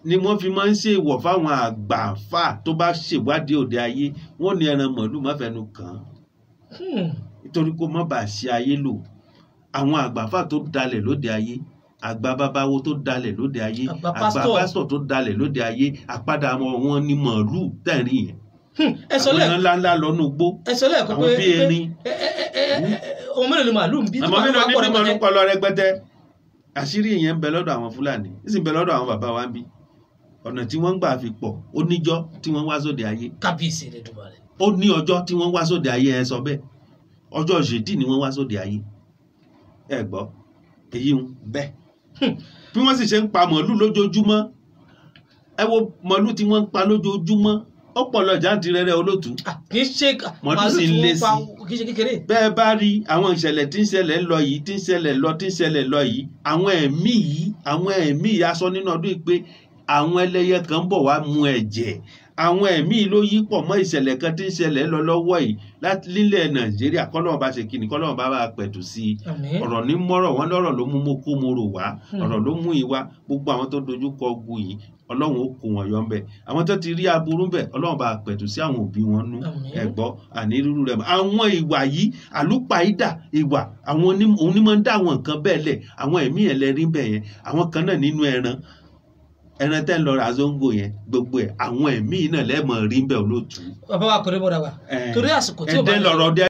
ni wọ́n fi máa ń ṣe ìwọ̀ fáwọn àgbà àáfàá tó bá ṣèwádìí òde ayé, wọ́n ní ẹran màlúù má fẹnu kàn án nítorí kó má bàa ṣe ayé lò. Àwọn àgbà àáfàá tó dalẹ̀ lóde ayé, àgbà babawo tó dalẹ̀ lóde ayé, àgbà pásítọ̀ tó dalẹ̀ lóde ayé, àpadà wọn ni màlúù tẹ̀rín yẹn. Àwọn ńlá ńlá lọ́nù gbó, àwọn bí erin. Ọmọ mélòó ni màlúù ń bí? Ọmọ mélòó ni màlúù pọ̀ lọ rẹpẹtẹ. Àṣírí yẹn ń bẹ lọ́dọ̀ àwọn Fúlàní, ó sì ń bẹ lọ́dọ̀ àwọn bàbá wa ń bí. Ọ̀nà tí wọ́n ń gbà fi pọ̀, ó níjọ́ tí wọ́n wá sóde ayé. Kábíyèsí Elédùmarè. Ó ní ọjọ́ tí wọ́n wá sóde ayé, ẹ sọ bẹ́ẹ̀. Ọjọ́ ṣèdí ni wọ́n wá sóde ayé. Ẹ gbọ́, èyí ń bẹ́ẹ̀. Bí wọ́n sì ṣe ń pa màlúù lójoojúmọ́, ẹ wo màlúù tí wọ́n ń pa lójoojúmọ́, ó pọ̀ lọ jàǹtìrẹrẹ olótùú. Kì í ṣe màlúù sì ń lé sí i, kì í ṣe kékeré. Bẹ́ẹ̀ bá rí àwọn ìṣẹ̀lẹ̀ tí ń ṣẹlẹ̀ lọ yìí, tí ń ṣẹlẹ̀ lọ, tí ń ṣẹlẹ̀ lọ yìí, àwọn ẹ̀mí yìí, àwọn ẹ̀mí yìí aṣọ nínú ọdún yìí pé àwọn ẹlẹ́yẹ kan ń bọ̀ wá mu ẹ̀jẹ̀. Àwọn ẹ̀mí ló yí pọ̀ mọ́ ìṣẹ̀lẹ̀ kan tí ń ṣẹlẹ̀ lọ lọ́wọ́ yìí nílẹ̀ Nàìjíríà. Kọ́lọ́run bá ṣe kíni, kọ́lọ́run bá bá pẹ̀tù sí i. Ọ̀rọ̀ ní mọ́rọ̀ wọn lọ́rọ̀ ló mú mo kó mo rò wá, ọ̀rọ̀ ló mú ìwá. Gbogbo àwọn tó dojú kọ ogun yìí, Ọlọ́run ó kó wọn yọ ńbẹ̀. Àwọn tó ti rí aburú ńbẹ̀, Ọlọ́run bá pẹ̀tù sí àwọn òbí wọn nú. Ẹ̀gbọ́ àní rírú rẹ̀. Àwọn ìwà yìí, àlùpàídà ìwà, àwọn onímọ̀ ń dá àwọn nǹkan bẹ́ẹ̀ lẹ̀, àwọn ẹ̀mí ẹ̀ lẹ́rí bẹ̀ yẹn. Àwọn kan náà nínú ẹran, ẹran tẹ́ ń lọ ra zongo yẹn, gbogbo ẹ̀ àwọn ẹ̀mí náà lẹ́mọ̀ rí ń bẹ̀ olótùú. Bàbá wa kò rí bọ́dà wa torí àsìkò tí ó bá ẹ̀dẹ́ lọ̀rọ̀ dé.